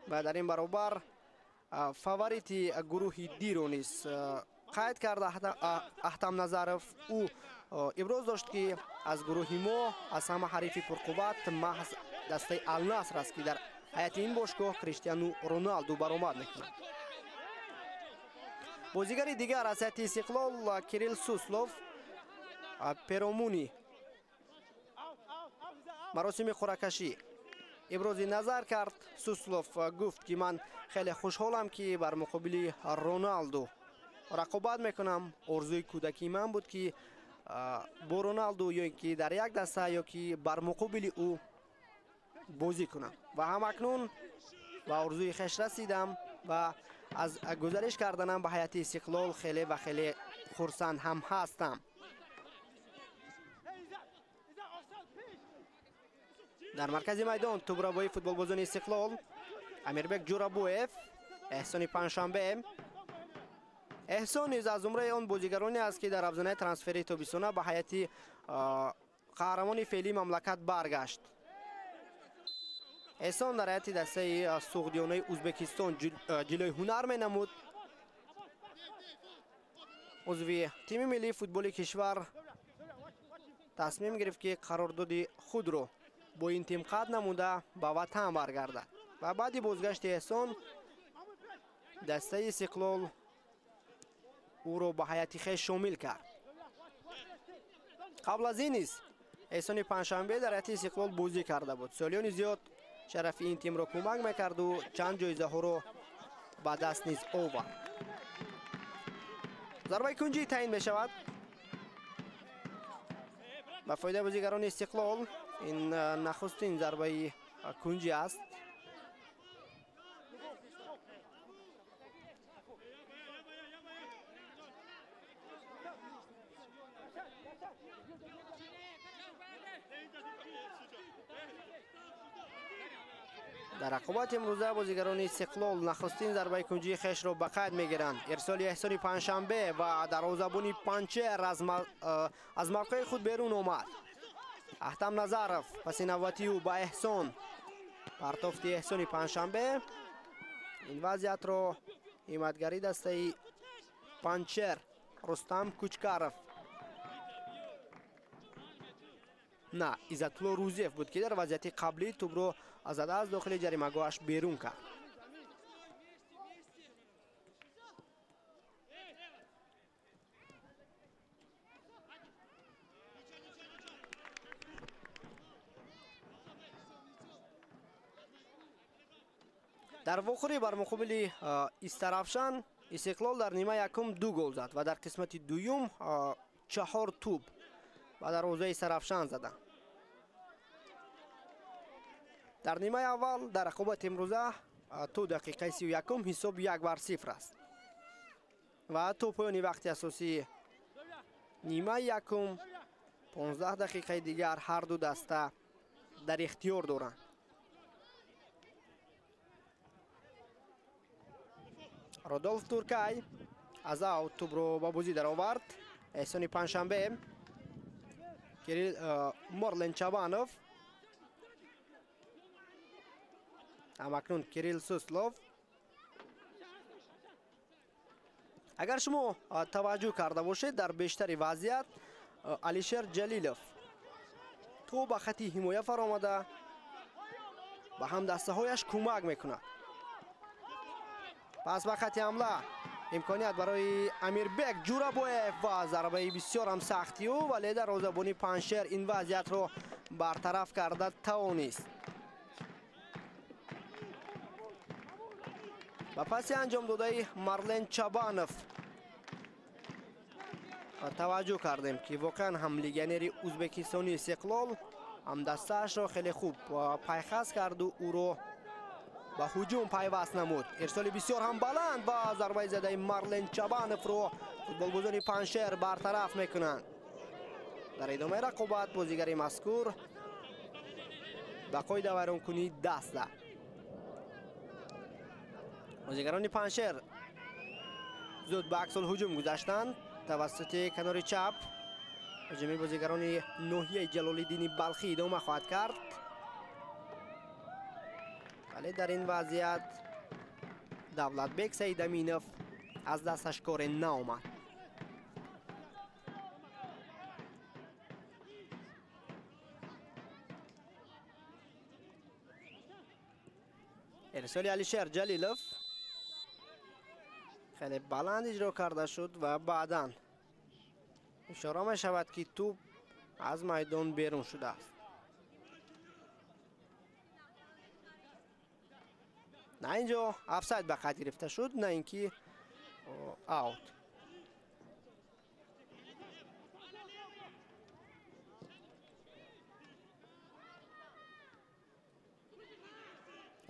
ва дар ин баробар фаворити гурӯҳи Диро низ қайд кард Аҳтам Назаров. Ӯ иброз дошт, ки аз гурӯҳи мо аз ҳама ҳарифи пурқувват маҳз дастаи Алнаср аст, ки дар ҳайати ин бошгоҳ Криштиану Роналду баромад мекунад. Бозигари дигар аз ҳайати Истиқлол Кирилл Суслов перомуни маросими қуръакашӣ ибрози назар кард. Суслов гуфт, ки ман хеле хушҳолам, ки бар муқобили Роналду рақобат мекунам. Орзуи кӯдакии ман буд, ки бо Роналду ё ин ки дар як даста ё ки бар муқобили ӯ бозӣ кунам ва ҳамакнун ба орзуи хеш расидам ва аз гузариш карданам ба ҳайати Истиқлол хеле ва хеле хурсанд ҳам ҳастам. Дар маркази майдон тӯбравои футболбозони Истиқлол Амирбек Ҷурабоев, Эҳсони Панҷшанбе. Эҳсон низ аз зумраи он бозигароне аст, ки дар афзонаи трансфери тобистона ба ҳайати қаҳрамони феълии мамлакат баргашт. Эҳсон дар ҳайати дастаи суғдиёнаи Ӯзбекистон ҷилои ҳунар менамуд. Узви тими миллии футболи кишвар тасмим гирифт, ки қарордоди худро бо ин тим қатъ намуда ба ватан баргардад ва баъди бозгашти Эҳсон дастаи Истиқлол ӯро ба ҳайати хеш шомил кард. Қабл аз ин низ Эҳсони Панҷшанбе дар ҳайати Истиқлол бозӣ карда буд. Солиёни зиёд шарафи ин тимро кӯмак мекарду чанд ҷоизаҳоро ба даст низ овард. Зарбаи кунҷӣ таъин мешавад ба фоидаи бозигарони Истиқлол. Ин нахустин зарбаи кунҷӣ аст. Дар рақобати имрӯза бозигарони Истиқлол нахустин зарбаи кунҷии хешро ба қайд мегиранд. Ирсоли Эҳсони Панҷшанбе ва дарвозабони Панчер аз мавқеи худ берун омад. Аҳтам Назаров паси навбатии ӯ ба Эҳсон. Партофти Эҳсони Панҷшанбе. Ин вазъиятро ҳимоятгари дастаи Панчер Рустам Кучкаров, на, Иззатулло Рӯзиев буд, ки дар вазъияти қаблӣ тӯбро зада аз дохили ҷаримагоҳаш берун кард. Дар вохӯрӣ бар муқобили Истаравшан Истиқлол дар нима якум 2 гол зад ва дар қисмати дуюм 4 тӯб ба дарвозаи Истаравшан заданд. Дар нимаи аввал дар рақобати имрӯза то дақиқаи 31 ҳисоб 1-0 аст ва то поёни вақти асосии нимаи якум 15 дақиқаи дигар ҳар ду даста дар ихтиёр доранд. Родолф Туркай аз аут тӯбро ба бозӣ даровард. Эҳсони Панҷшанбе, Кирилл Морлен Чабанов, ҳамакнун Кирилл Суслов. Агар шумо таваҷҷӯҳ карда бошед, дар бештари вазъият Алишер Ҷалилов то ба хати ҳимоя фаромада ба ҳамдастаҳояш кӯмак мекунад. Пас ба хати ҳамла имконият барои Амирбек Ҷурабоев ва зарбаи бисёр ҳам сахти ӯ, вале дарвозабони Панҷшер ин вазъиятро бартараф карда тавонист. Ба паси анҷом додаи Марлен Чабанов таваҷҷӯҳ кардем, ки воқеан ҳам легионери ӯзбекистони Истиқлол ҳамдастаашро хеле хуб пайхас карду ӯро ба ҳуҷум пайваст намуд. Ирсоли бисёр ҳам баланд ва зарбаи задаи Марлен Чабановро футболбозони Панҷшер бартараф мекунанд. Дар идомаи рақобат бозигари мазкур ба қоидавайронкунӣ даст зад. Бозигарони Панҷшер зуд ба аксулҳуҷум гузаштанд. Тавассути канори чап ҳуҷуми бозигарони ноҳияи Ҷалолиддини Балхӣ идома хоҳад кард. Вале дар ин вазъият Давлатбек Саидаминов аз дасташ коре наомад. Ирсоли Алишер Ҷалилов хеле баланд иҷро карда шуд ва баъдан ишора мешавад, ки тӯб аз майдон берун шудааст. На инҷо офсайд ба қайд гирифта шуд, на ин ки аут.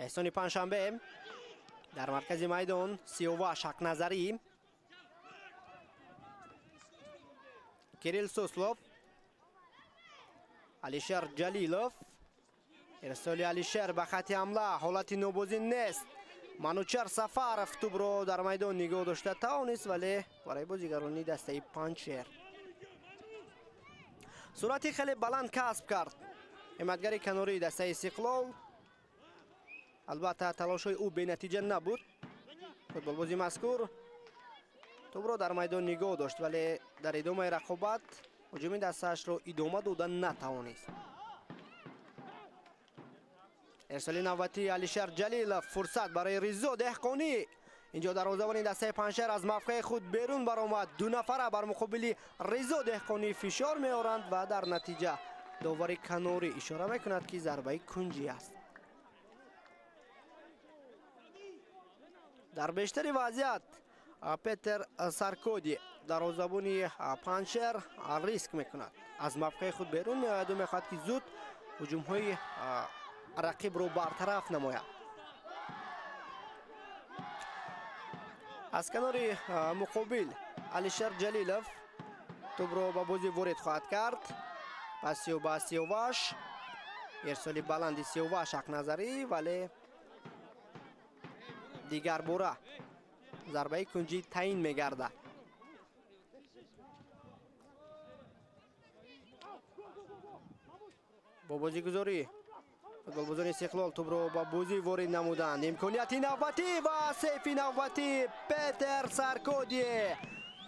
Эҳсони Панҷшанбе дар маркази майдон, Сиёваш Ҳақназарӣ, Кирилл Суслов, Алишер Ҷалилов. Ирсоли Алишер ба хати ҳамла, ҳолати нобозӣ нест. Манучар Сафаров тӯбро дар майдон нигоҳ дошта тавонист, вале барои бозигарони дастаи Панҷшер суръати хеле баланд касб кард ҳимоятгари канории дастаи Истиқлол. Албатта талошҳои ӯ бенатиҷа набуд. Футболбози мазкур тӯбро дар майдон нигоҳ дошт, вале дар идомаи рақобат ҳуҷуми дастаашро идома дода натавонист. Ирсоли навбатии Алишер Ҷалилов, фурсат барои Ризо Деҳқонӣ. Инҷо дарвозабони дастаи Панҷшер аз мавқеи худ берун баромад. Ду нафара бар муқобили Ризо Деҳқонӣ фишор меоранд ва дар натиҷа довари канорӣ ишора мекунад, ки зарбаи кунҷӣ аст. Дар бештари вазъият Петер Саркоди дарвозабони Панҷшер риск мекунад, аз мавқеи худ берун меояду мехоҳад, ки зуд ҳуҷумҳои рақибро бартараф намояд. Аз канори муқобил Алишер Ҷалилов тӯбро ба бозӣ ворид хоҳад кард. Пасиё ба Сиёваш, ирсоли баланди Сиёваш Ҳақназарӣ, вале дигар бора зарбаи кунҷӣ таъин мегардад. Бо бозигузорӣ футболбозони Истиқлол тӯбро ба бозӣ ворид намуданд. Имконияти навбатӣ ва сейфи навбатӣ Петер Саркоди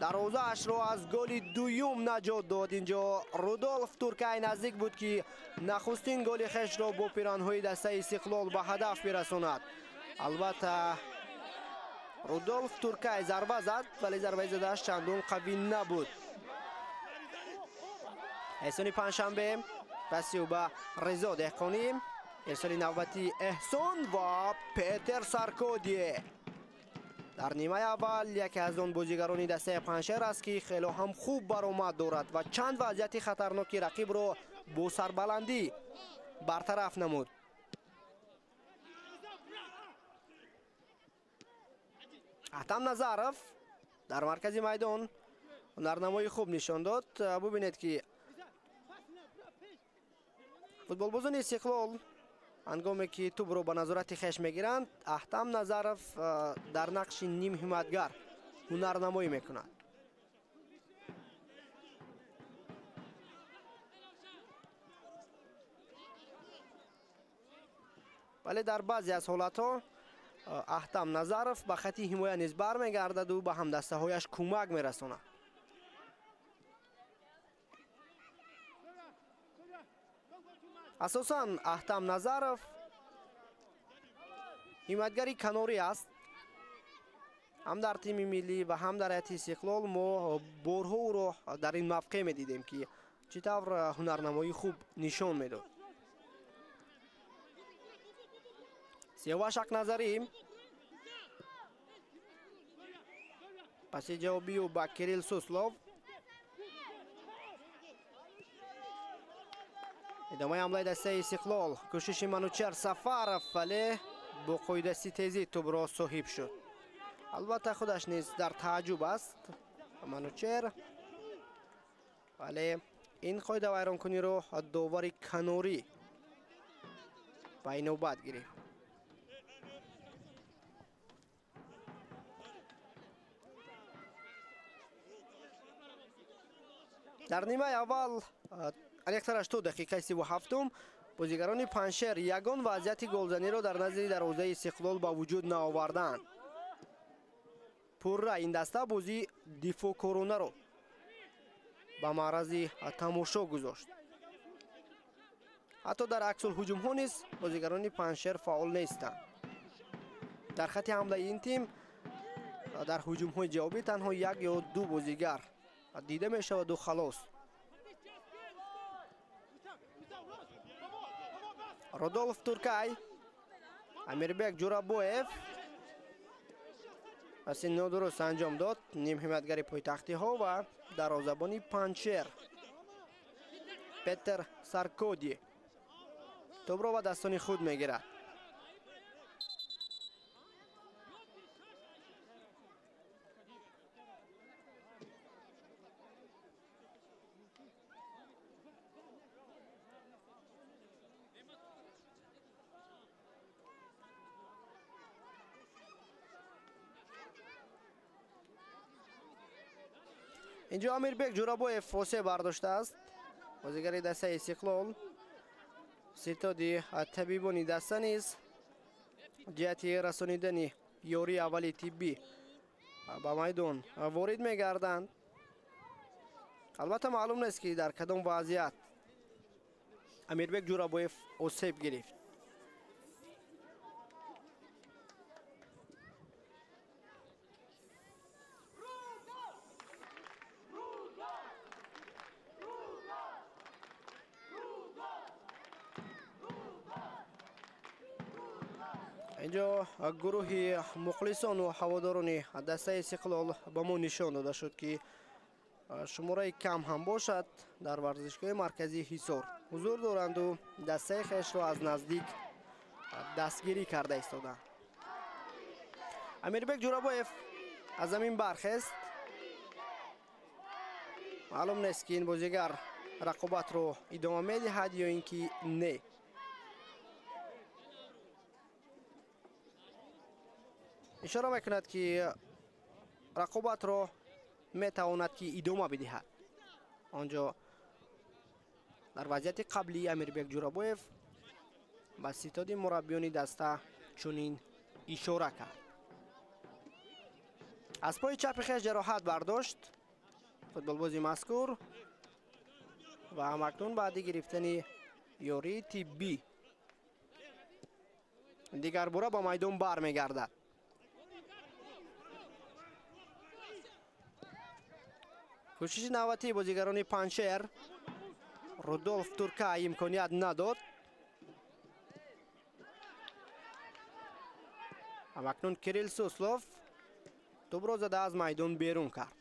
дарвозаашро аз голи дуюм наҷот дод. Инҷо Рудолф Туркай наздик буд, ки нахустин голи хешро бо пиранҳои дастаи Истиқлол ба ҳадаф бирасонад. Албатта Рудолф Туркай зарба зад, вале зарбаи задааш чандон қавӣ набуд. Эҳсони Панҷшанбе пасиё ба Ризо Деҳқонӣ. Ирсоли навбатии Эҳсон ва Петер Саркоди. Дар нимаи аввал яке аз он бозигарони дастаи Панҷшер аст, ки хело ҳам хуб баромад дорад ва чанд вазъияти хатарноки рақибро бо сарбаландӣ бартараф намуд. Аҳтам Назаров дар маркази майдон ҳунарнамои хуб нишон дод. Бубинед, ки футболбозони Истиқлол ҳангоме ки тӯбро ба назорати хеш мегиранд, Аҳтам Назаров дар нақши нимҳимоятгар ҳунарнамоӣ мекунад. Вале дар баъзе аз ҳолатҳо Аҳтам Назаров ба хати ҳимоя низ бармегардаду ба ҳамдастаҳояш кӯмак мерасонад. Асосан Аҳтам Назаров ҳимоятгари канорӣ аст. Ҳам дар тими миллӣ ва ҳам дар ҳайати Истиқлол мо борҳо ӯро дар ин мавқеъ медидем, ки чӣ тавр ҳунарнамоии хуб нишон медод. Сиёваш Ҳақназарӣ паси ҷавобию ба Кирилл Суслов. Идомаи ҳамлаи дастаи Истиқлол, кӯшиши Манучар Сафаров, вале бо қоидасти тезӣ тӯбро соҳиб шуд. Албатта худаш низ дар тааҷҷуб аст Манучер, вале ин қоидавайронкуниро довари канорӣ ба инобат гирифт. Дар нимаи аввал, аниқтараш то дақиқаи 37-ум, бозигарони Панҷшер ягон вазъияти голзаниро дар назди дарвозаи Истиқлол ба вуҷуд наоварданд. Пурра ин даста бозии дифоъкоронаро ба маърази тамошо гузошт. Ҳатто дар аксулҳуҷумҳо низ бозигарони Панҷшер фаъол нестанд. Дар хати ҳамлаи ин тим дар ҳуҷумҳои ҷавобӣ танҳо як ё ду бозигар дида мешаваду халос. Рудолф Туркай, Амирбек Ҷурабоев паси нодуруст анҷом дод. Нимҳимоятгари пойтахтиҳо ва дарвозабони Панҷшер Петер Саркоди тӯбро ба дастони худ мегирад. Инҷо Амирбек Ҷурабоев фосия бардоштааст. Бозигари дастаи Истиқлол. Ситоди табибони даста низ ҷиҳати расонидани ёрии аввали тиббӣ ба майдон ворид мегарданд. Албатта маълум нест, ки дар кадом вазъият Амирбек Ҷурабоев осеб гирифт. Инҷо гурӯҳи мухлисону ҳаводорони дастаи Истиқлол ба мо нишон дода шуд, ки шумораи кам ҳам бошад, дар варзишгоҳи марказии Ҳисор ҳузур доранду дастаи хешро аз наздик дастгирӣ карда истоданд. Амирбек Ҷурабоев аз замин бархест. Маълум нест, ки ин бозигар рақобатро идома медиҳад ё ин ки не. Ишора мекунад, ки рақобатро метавонад, ки идома бидиҳад. Он ҷо дар вазъияти қаблии Амирбек Ҷурабоев ба ситоди мураббиёни даста чунин ишора кард. Аз пои чапи хеш ҷароҳат бардошт футболбози мазкур ва ҳамакнун баъди гирифтани ёрии тиббӣ дигарбора ба майдон бармегардад. Кӯшиши навбатии бозигарони Панҷшер. Рудолф Туркай имконият надод. Ҳамакнун Кирилл Суслов тӯбро зада аз майдон берун кард.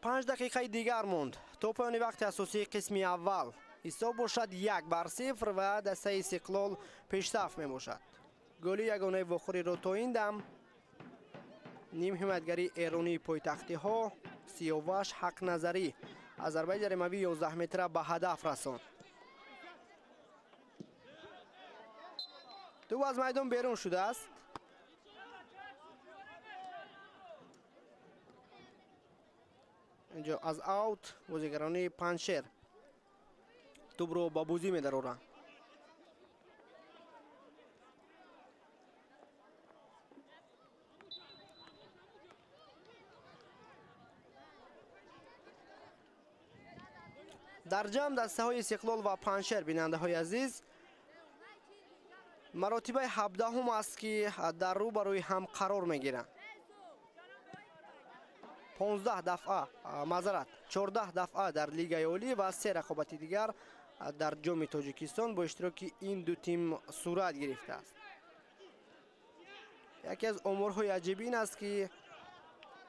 5 дақиқаи дигар монд то поёни вақти асосии қисми аввал. Ҳисоб бошад 1-0 ва дастаи Истиқлол пешсаф мебошад. Голи ягонаи вохӯриро то ин дам нимҳимоятгари эронии пойтахтиҳо Сиёваш Ҳақназарӣ аз зарбаи ҷаримавии 11 метра ба ҳадаф расонд. Тӯб аз майдон берун шудааст. Инҷо аз аут бозигарони Панҷшер тӯбро ба бозӣ медароранд. Дар ҷамъ дастаҳои Истиқлол ва Панҷшер, бинандаҳои азиз, маротибаи 17-ум аст, ки дар рӯ барои ҳам қарор мегиранд. 15 дафъа, маъзарат, 14 дафъа дар Лигаи Олӣ ва 3 рақобати дигар дар Ҷоми Тоҷикистон бо иштироки ин ду тим сурат гирифтааст. Яке аз оморҳои аҷиб ин аст, ки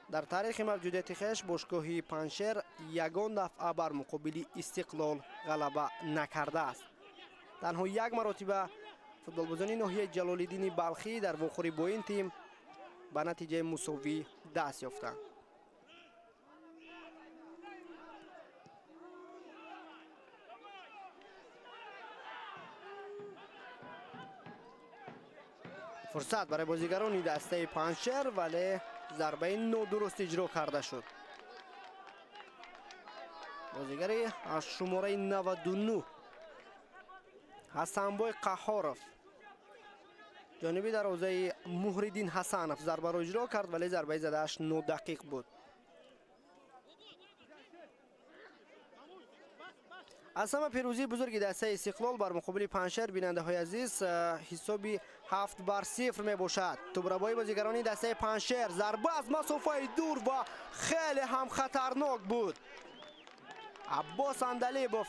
дар таърихи мавҷудияти хеш бошгоҳи Панҷшер ягон дафъа бар муқобили Истиқлол ғалаба накардааст. Танҳо як маротиба футболбозони ноҳияи Ҷалолиддини Балхӣ дар вохӯрӣ бо ин тим ба натиҷаи мусовӣ даст ёфтанд. Фурсат барои бозигарони дастаи Панҷшер, вале зарбаи нодуруст иҷро карда шуд. Бозигари аз шумораи 99 Ҳасанбой Қаҳҳоров ҷониби дарвозаи Муҳриддин Ҳасанов зарбаро иҷро кард, вале зарбаи задааш нодақиқ буд. Аз ҳама пирӯзии бузурги дастаи Истиқлол бар муқобили Панҷшер, бинандаҳои азиз, ҳисоби 7-0 мебошад. Тӯбрабои бозигарони дастаи Панҷшер, зарба аз масофаи дур ва хеле ҳам хатарнок буд. Аббос Андалибов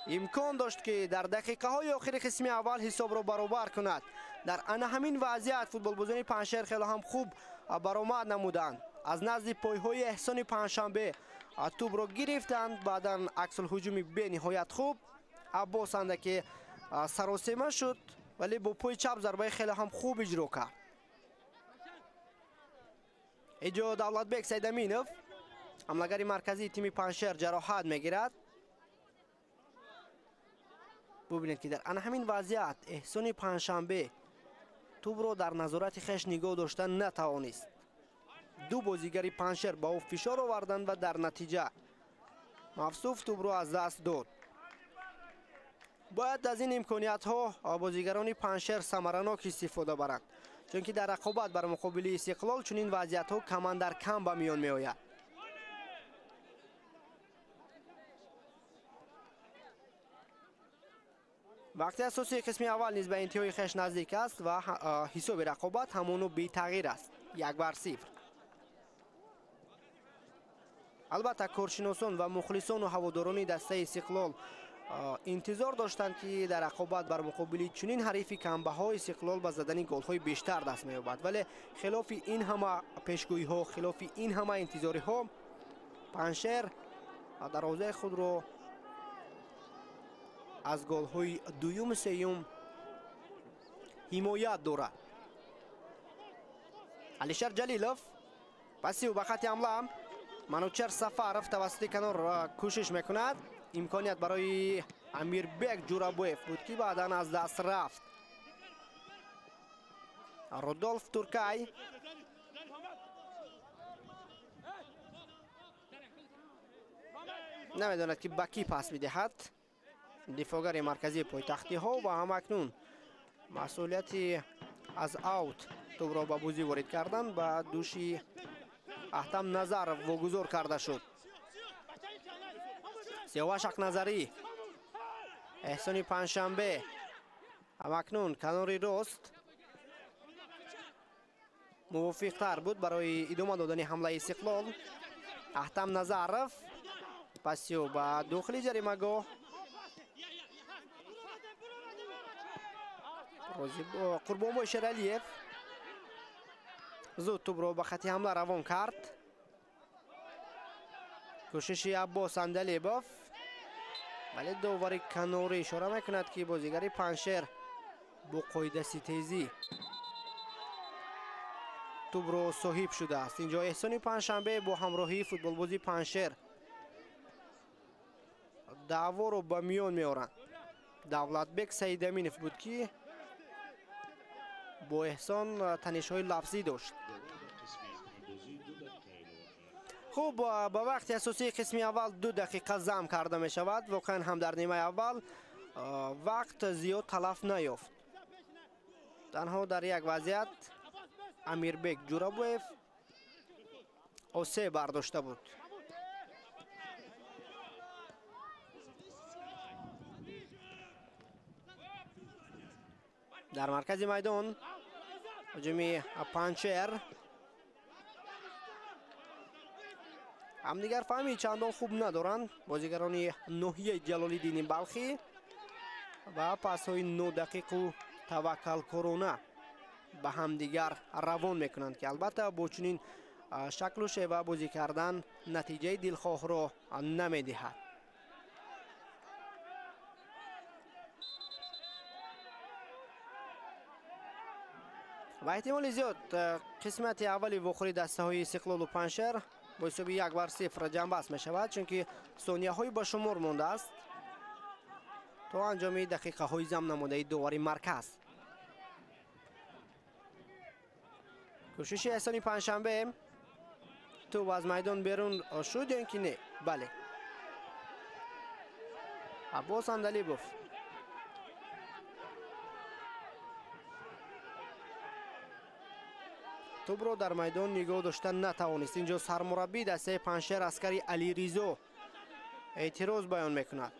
имкон дошт, ки дар дақиқаҳои охири қисми аввал ҳисобро баробар кунад. Дар ана ҳамин вазъият футболбозони Панҷшер хеле ҳам хуб баромад намуданд. Аз назди пойҳои Эҳсони Панҷшанбе тӯбро гирифтанд, баъдан аксулҳуҷуми бениҳоят хуб Аббос андаке саросема шуд, вале бо пои чап зарбаи хеле ҳам хуб иҷро кард. Инҷо Давлатбек Сайдаминов, ҳамлагари марказии тими Панҷшер, ҷароҳат мегирад. Бубинед, ки дар ана ҳамин вазъият Эҳсони Панҷшанбе тӯбро дар назорати хеш нигоҳ дошта натавонист. Ду бозигари Панҷшер ба ӯ фишор оварданд ва дар натиҷа Мавсуф тӯбро аз даст дод. Бояд аз ин имкониятҳо бозигарони Панҷшер самаранок истифода баранд, чунки дар рақобат бар муқобили Истиқлол чунин вазъиятҳо камандар кам ба миён меояд. Вақти асосии қисми аввал низ ба интиҳои хеш наздик аст ва ҳисоби рақобат ҳамону бетағйир аст, 1-0. Албатта, коршиносон ва мухлисону ҳаводорони дастаи Истиқлол интизор доштанд, ки дар рақобат бар муқобили чунин ҳарифи камбаҳо Истиқлол ба задани голҳои бештар даст меёбад, вале хилофи ин ҳама пешгӯиҳо, хилофи ин ҳама интизориҳо, Панҷшер дарвозаи худро аз голҳои дуюму сеюм ҳимоят дорад. Алишер Ҷалилов пасив ба хати ҳамла. Манучер Сафаров тавассути канор кӯшиш мекунад. Имконият барои Амирбек Ҷурабоев буд, ки баъдан аз даст рафт. Рудолф Туркай намедонад, ки ба кӣ пас бидиҳад. Дифоъгари марказии пойтахтиҳо ва ҳамакнун масъулияти аз аут тӯбро ба бозӣ ворид кардан ба дӯши Аҳтам Назаров вогузор карда шуд. Сиёваш Ҳақназарӣ, Эҳсони Панҷшанбе, ҳамакнун канори рост мувофиқтар буд барои идома додани ҳамлаи Истиқлол. Аҳтам Назаров пасиё ба дохили ҷаримагоҳ. Қурбонбой Шералиев зуд тӯбро ба хати ҳамла равон кард. Кӯшиши Аббос Андалибов, вале довари канорӣ ишора мекунад, ки бозигари Панҷшер бо қоидаситезӣ тӯбро соҳиб шудааст. Инҷо Эҳсони Панҷшанбе бо ҳамроҳии футболбози Панҷшер даъворо ба миён меоранд. Давлатбек Саидаминов буд, ки бо Эҳсон танишҳои лафзӣ дошт. Хуб, ба вақти асосии қисми аввал 2 дақиқа зам карда мешавад. Воқеан ҳам дар нимаи аввал вақт зиёд талаф наёфт. Танҳо дар як вазъият Амирбек Ҷурабоев осе бардошта буд. Дар маркази майдон ҳуҷуми Панҷшер. Ҳамдигар фаҳми чандон хуб надоранд бозигарони ноҳияи Ҷалолиддини Балхӣ ва пасҳои нодақиқу таваккалкорона ба ҳамдигар равон мекунанд, ки албатта бо чунин шаклу шева бозӣ кардан натиҷаи дилхоҳро намедиҳад. Ва эҳтимоли зиёд қисмати аввали вохӯри дастаҳои Истиқлолу Панҷшер бо ҳисоби 1-0 ҷамъбаст мешавад, чунки сонияҳои ба шумор мондааст то анҷоми дақиқаҳои зам намудаи довари марказ. Кӯшиши Эҳсони Панҷшанбе, тӯб аз майдон берун шуд ё ин ки не? Бале. Аббос Андалибов. Тӯбро дар майдон нигоҳ дошта натавонист. Инҷо сармураббии дастаи Панҷшер Аскари Алиризо эътироз баён мекунад.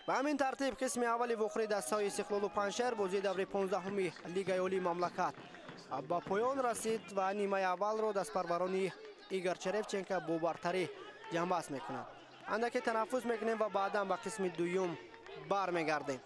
Ба ҳамин тартиб қисми аввали вохӯрии дастаҳои Истиқлолу Панҷшер, бозии даври 15-уми Лигаи Олии мамлакат ба поён расид ва нимаи аввалро дастпарварони Игор Черевченко бо бартарӣ ҷамъбаст мекунанд. Андаке танаффус мекунем ва баъдан ба қисми дуюм бармегардем.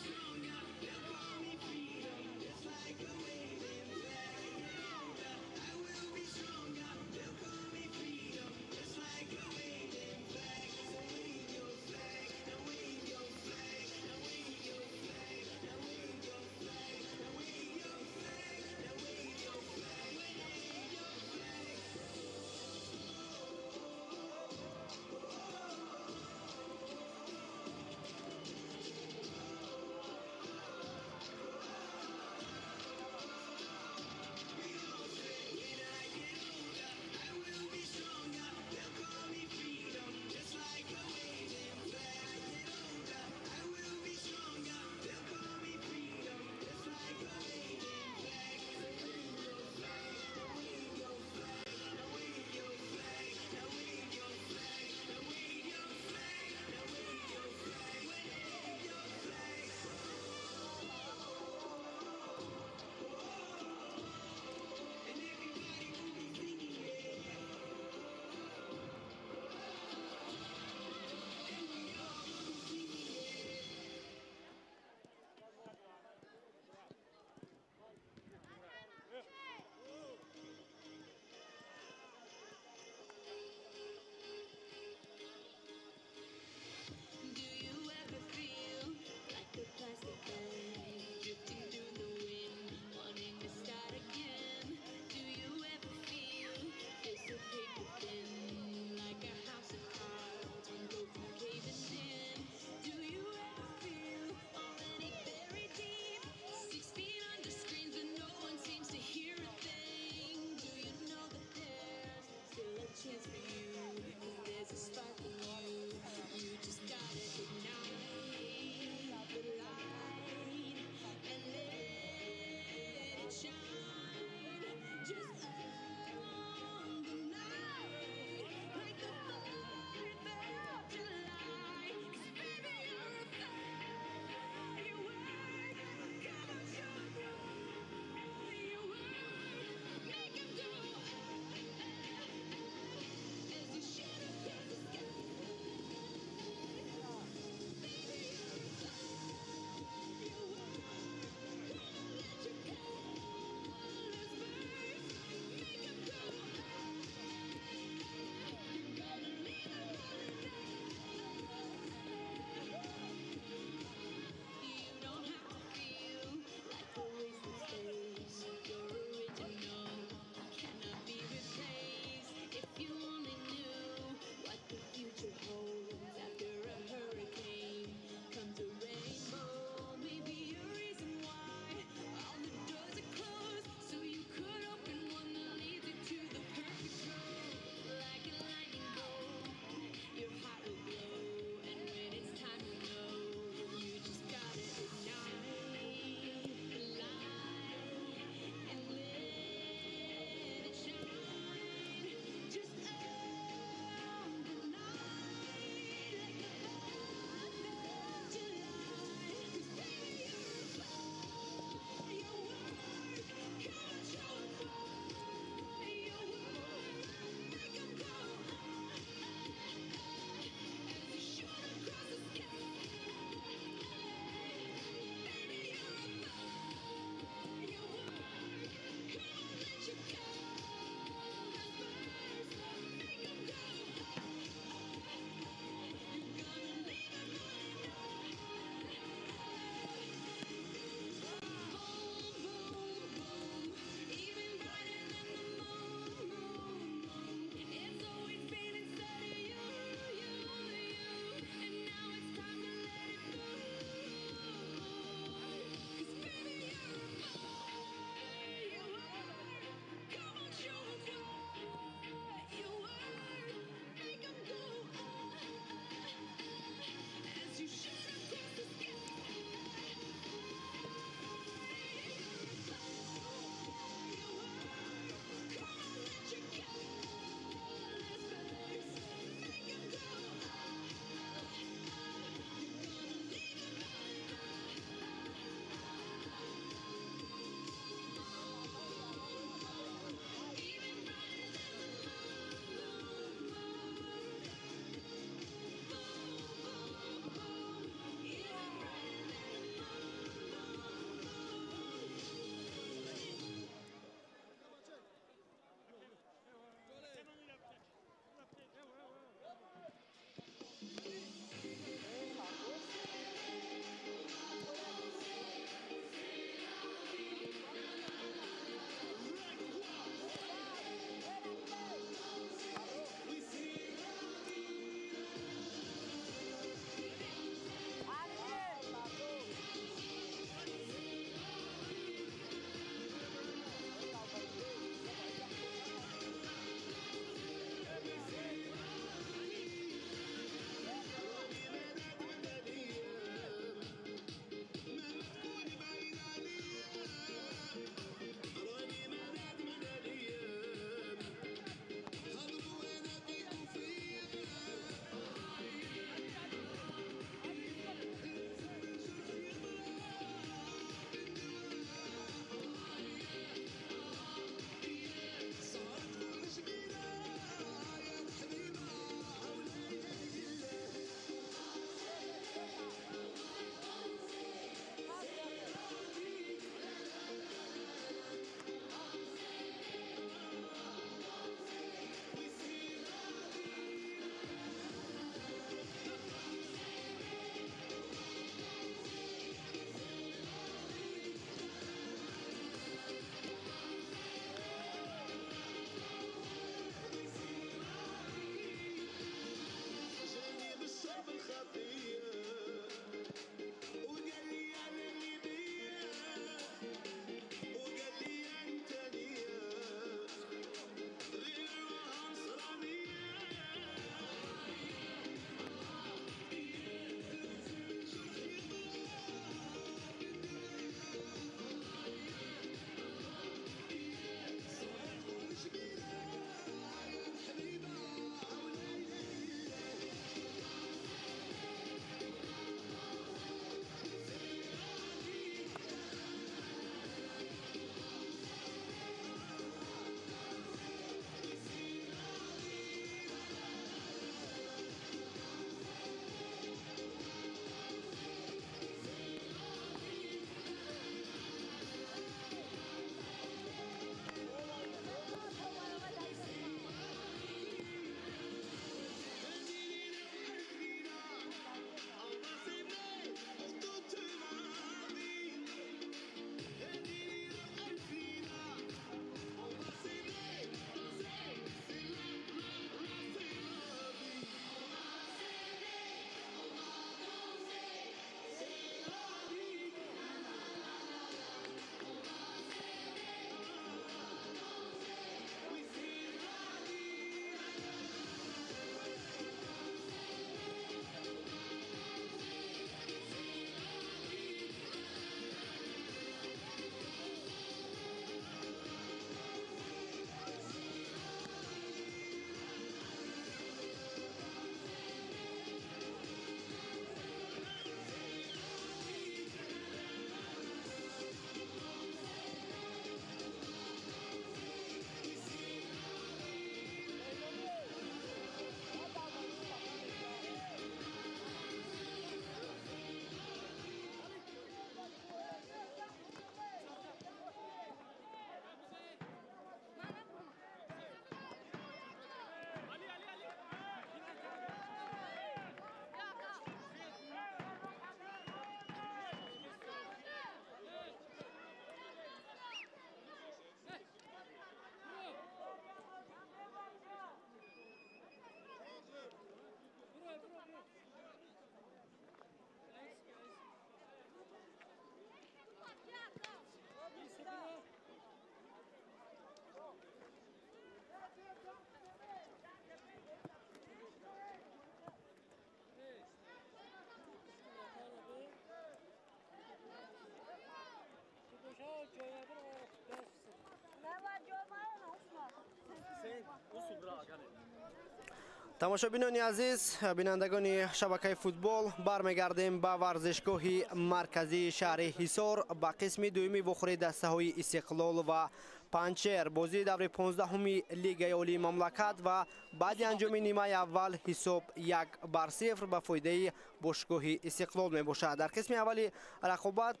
Тамошобинони азиз, бинандагони шабакаи футбол, бармегардем ба варзишгоҳи марказии шаҳри Ҳисор ба қисми дуюми вохӯрии дастаҳои Истиқлол ва Панҷшер. Бозии даври 15-уми Лигаи Олии мамлакат ва баъди анҷоми нимаи аввал ҳисоб 1-0 ба фоидаи бошгоҳи Истиқлол мебошад. Дар қисми аввали рақобат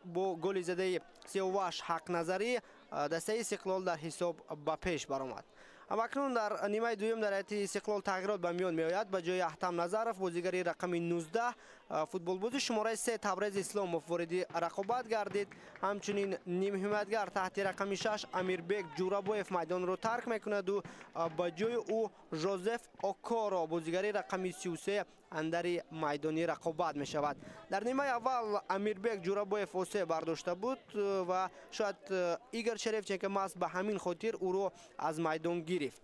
бо голи задаи Сиёваш Ҳақназарӣ дастаи Истиқлол дар ҳисоб ба пеш баромад. Акнун дар нимаи дуюм дар ҳайати Истиқлол тағйирот ба миён меояд. Ба ҷои Аҳтам Назаров бозигари рақами 19 футболбози шумораи 3 Табрез Исломов вориди рақобат гардид. Ҳамчунин нимҳимоятгар таҳти рақами 6 Амирбек Ҷурабоев майдонро тарк мекунаду ба ҷои ӯ Жозеф Окоро бозигари рақами 33 андари майдони рақобат мешавад. Дар нимаи аввал Амирбек Ҷурабоев осе бардошта буд ва шояд Игор Черевченко маҳз ба ҳамин хотир ӯро аз майдон гирифт.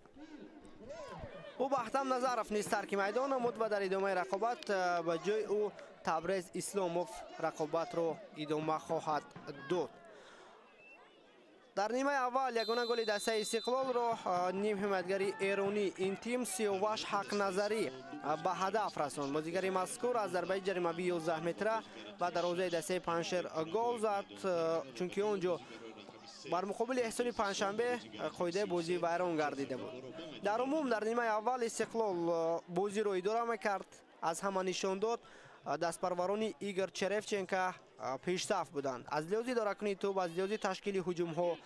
Ӯ ба Аҳтам Назаров низ тарки майдон намуд ва дар идомаи рақобат ба ҷои ӯ Табрез Исломов рақобатро идома хоҳад дод. Дар нимаи аввал ягона голи дастаи Истиқлолро нимҳимоятгари эронӣ ин тим Сиёваш Ҳақназарӣ ба ҳадаф расонд. Бозигари мазкур аз зарбаи ҷаримавии 11 метра ба дарвозаи дастаи Панҷшер гол зад, чунки он ҷо бар муқобили Эҳсони Панҷшанбе қоидаи бозӣ вайрон гардида буд. Дар умум дар нимаи аввал Истиқлол бозиро идора мекард, аз ҳама нишон дод. Дастпарварони Игор Черевченко пешсаф буданд. Аз лиҳози идоракунии тӯб, аз лиҳози ташкили ҳуҷумҳо,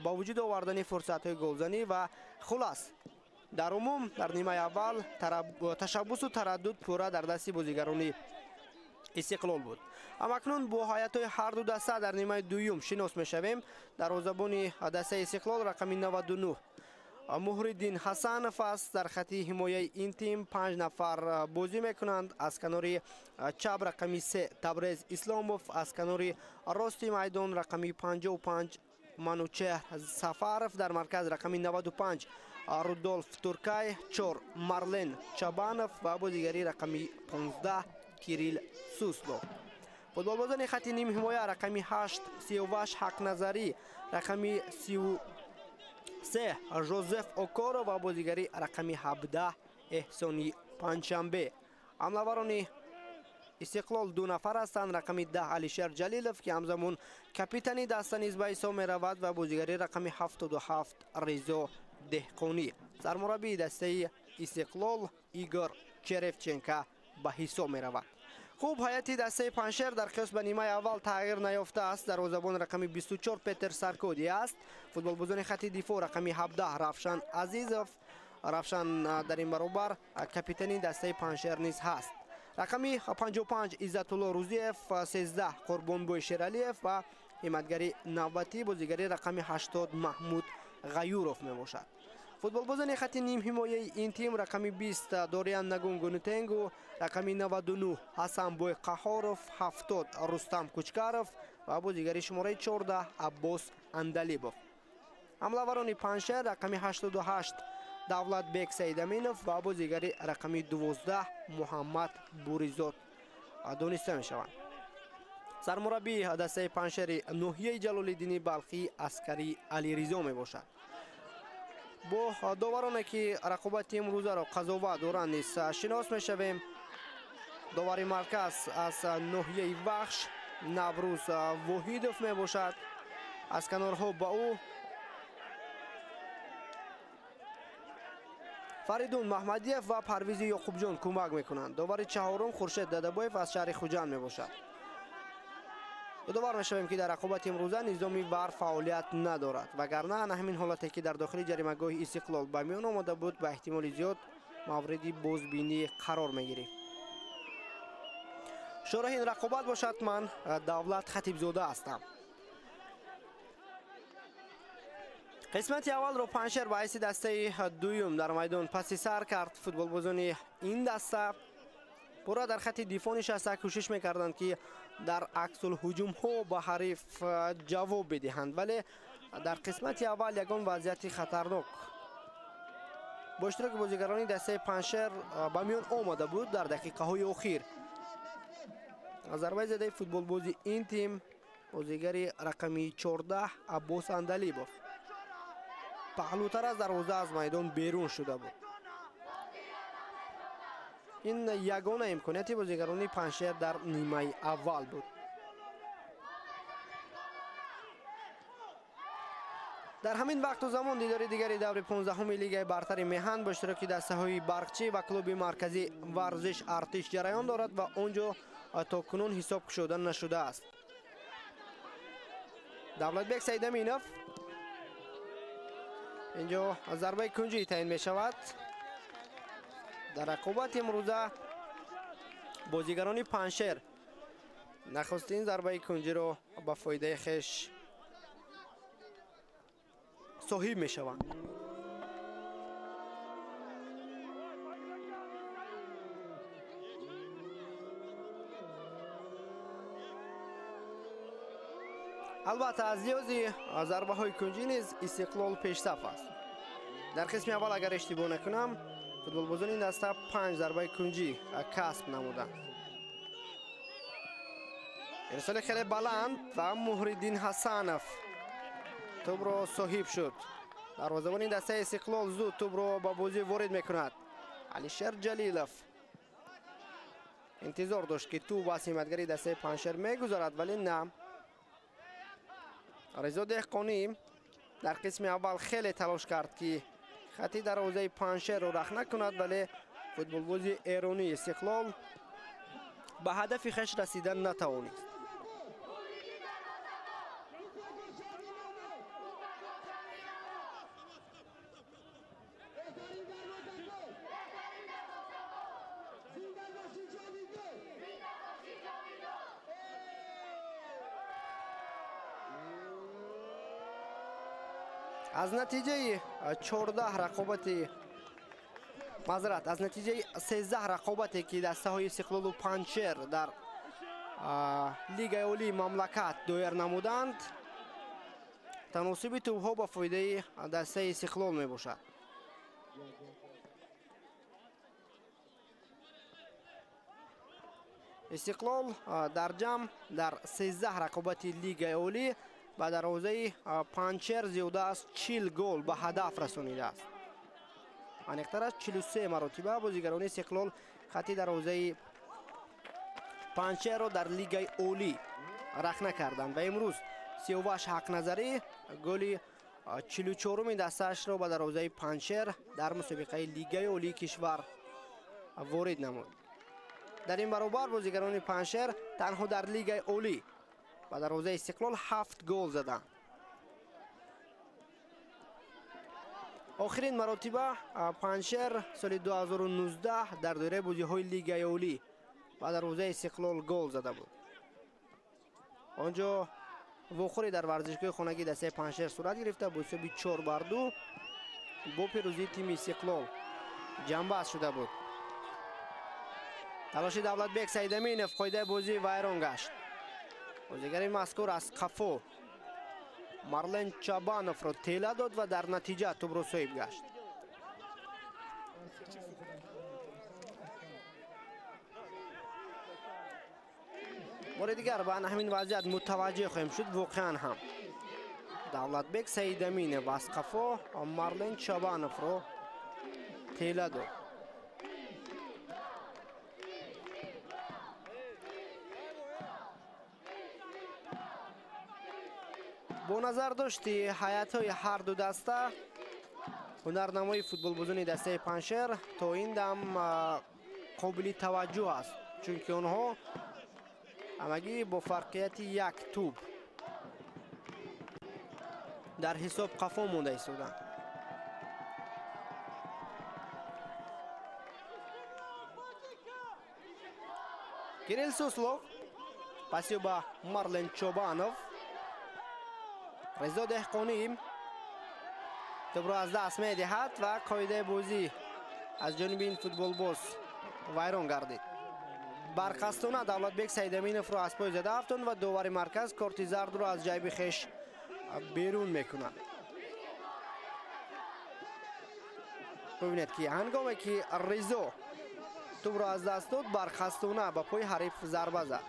ба вуҷуд овардани фурсатҳои голзанӣ ва хулас дар умум дар нимаи аввал ташаббусу тараддуд пурра дар дасти бозигарони Истиқлол буд. Амакнун бо ҳайатҳои ҳар ду даста дар нимаи дуюм шинос мешавем. Дарвозабони дастаи Истиқлол рақами 99 Муҳриддин Ҳасанов аст. Дар хати ҳимояи ин тим 5 нафар бозӣ мекунанд. Аз канори чап рақами 3 Табрез Исломов, аз канори рости майдон рақами 55 Манучеҳр Сафаров, дар марказ рақами 95 Рудолф Туркай, 4 Марлен Чабанов ва бозигари рақами 15 Кирил Суслов. Футболбозони хати нимҳимоя рақами 8 Сиёваш Ҳақназарӣ, рақами 33 Жозеф Окоро ва бозигари рақами 17 Эҳсони Панҷшанбе. Ҳамлаварони Истиқлол 2 нафар ҳастанд. Рақами 10 Алишер Ҷалилов, ки ҳамзамон капитани даста низ ба ҳисоб меравад, ва бозигари рақами 77 Ризо Деҳқонӣ. Сармураббии дастаи Истиқлол Игор Черевченко ба ҳисоб меравад. Хуб, ҳайати дастаи Панҷшер дар қиёс ба нимаи аввал тағйир наёфтааст. Дарвозабон рақами 24 Петер Саркоди аст. Футболбозони хати дифоъ рақами 17 Равшан Азизов. Равшан дар ин баробар капитани дастаи Панҷшер низ ҳаст. Рақами 55 Иззатулло Рузиев, 13 Қурбонбой Шералиев ва ҳимоятгари навбатӣ бозигари рақами 80 Маҳмуд Ғаюров мебошад. Футболбозони хати нимҳимояи ин тим рақами 20 Дориан Нагунгунутенгу, рақами 99 Ҳасанбой Қаҳоров, 70 Рустам Кучкаров ва бозигари шумораи 14 Аббос Андалибов. Ҳамлаварони Панҷшер рақами 88 Давлатбек Саидаминов ва бозигари рақами 12 Муҳаммад Буризод дониста мешаванд. Сармураббии дастаи Панҷшери ноҳияи Ҷалолиддини Балхӣ Аскарӣ Алиризо мебошад. Бо довароне ки рақобати имрӯзаро қазоват доранд низ шинос мешавем. Довари марказ аз ноҳияи Вахш Наврӯз Воҳидов мебошад. Аз канорҳо ба ӯ Фаридун Маҳмадиев ва Парвизи Ёқубҷон кӯмак мекунанд. Довари чаҳорум Хуршед Дадабоев аз шаҳри Хуҷанд мебошад. Ёдовар мешавем, ки дар рақобати имрӯза низоми ВАР фаъолият надорад, вагарна ана ҳамин ҳолате ки дар дохили ҷаримагоҳи Истиқлол ба миён омода буд, ба эҳтимоли зиёд мавриди бозбинӣ қарор мегирифт. Шораҳи ин рақобат бошад, ман Давлат Хатибзода ҳастам. Қисмати аввалро Панҷшер ба ҳайси дастаи дуюм дар майдон паси сар кард. Футболбозони ин даста пурра дар хати дифоъ нишаста кӯшиш мекарданд, ки дар аксулҳуҷумҳо ба ҳариф ҷавоб бидиҳанд, вале дар қисмати аввал ягон вазъияти хатарнок бо иштироки бозигарони дастаи Панҷшер ба миён омада буд. Дар дақиқаҳои охир зарбаи задаи футболбози ин тим бозигари рақами 14 Аббос Андалибов паҳлӯтар аз дарвоза аз майдон берун шуда буд. Ин ягона имконияти бозигарони Панҷшер дар нимаи аввал буд. Дар ҳамин вақту замон дидори дигари даври 15-уми Лигаи бартари меҳан бо иштироки дастаҳои Барқчӣ ва клуби марказӣ варзиш Артиш ҷараён дорад ва он ҷо то кунун ҳисоб кушода нашудааст. Давлатбек Саидаминов, инҷо зарбаи кунҷӣ таъин мешавад. Дар рақобати имрӯза бозигарони Панҷшер нахустин зарбаи кунҷиро ба фоидаи хеш соҳиб мешаванд. Албатта, аз лиҳози зарбаҳои кунҷӣ низ Истиқлол пешсаф аст. Дар қисми аввал, агар иштибоҳ накунам, футболбозони ин даста 5 зарбаи кунҷӣ касб намуданд. Ирсоли хеле баланд ва Муҳриддин Ҳасанов тӯбро соҳиб шуд. Дарвозабони дастаи Истиқлол зуд тӯбро ба бозӣ ворид мекунад. Алишер Ҷалилов интизор дошт, ки тӯб аз ҳимоятгари дастаи Панҷшер мегузарад, вале на. Ризо Деҳқонӣ дар қисми аввал хеле талош кард, ки хати дарвозаи Панҷшерро рахна кунад, вале футболбози эронии Истиқлол ба ҳадафи хеш расидан натавонист. Аз натиҷаи 14 рақобати, маъзарат, аз натиҷаи 13 рақобате, ки дастаҳои Истиқлолу Панҷшер дар Лигаи олии мамлакат доир намуданд, таносуби тӯбҳо ба фоидаи дастаи Истиқлол мебошад. Истиқлол дар ҷамъ дар 13 рақобати Лигаи олӣ ба дарвозаи Панҷшер зиёда аз 40 гол ба ҳадаф расонидааст. Аниқтар аз 43 маротиба бозигарони Истиқлол хати дарвозаи Панҷшерро дар Лигаи олӣ рахна карданд ва имрӯз Сиёваш Ҳақназарӣ голи 44-уми дастаашро ба дарвозаи Панҷшер дар мусобиқаи Лигаи олии кишвар ворид намуд. Дар ин баробар бозигарони Панҷшер танҳо дар Лигаи олӣ ба дарвозаи Истиқлол 7 гол заданд. Охирин маротиба Панҷшер соли 2019 дар доираи бозиҳои Лигаи олӣ ба дарвозаи Истиқлол гол зада буд. Он ҷо вохӯрӣ дар варзишгоҳи хонагии дастаи Панҷшер сурат гирифта, бо ҳисоби 4-2 бо пирӯзии тими Истиқлол ҷамъбаст шуда буд. Талоши Давлатбек Саидаминов қоидаи бозӣ вайрон гашт. Бозигари мазкур аз қафо Марлен Чабановро тела дод ва дар натиҷа тӯбро соҳиб гашт. Бори дигар ба ҳамин вазъият мутаваҷҷеҳ хоҳем шуд. Воқеан ҳам Давлатбек Саидаминов аз қафо Марлен Чабановро тела дод. Бо назар дошти ҳайатҳои ҳар ду даста, ҳунарнамои футболбозони дастаи Панҷшер то ин дам қобили таваҷҷӯҳ аст, чунки онҳо ҳамагӣ бо фарқияти як тӯб дар ҳисоб қафо монда истоданд. Кирилл Суслов пасиё ба Марлен Чобанов. Ризо Деҳқонӣ тӯбро аз даст медиҳад ва қоидаи бозӣ аз ҷониби ин футболбоз вайрон гардид. Барқастона Давлатбек Саидаминовро аз пой зада афтонд ва довари марказ корти зардро аз ҷайби хеш берун мекунад. Бибинед, ки ҳангоме ки Ризо тӯбро аз даст дод, бархастона ба пои ҳариф зарба зад.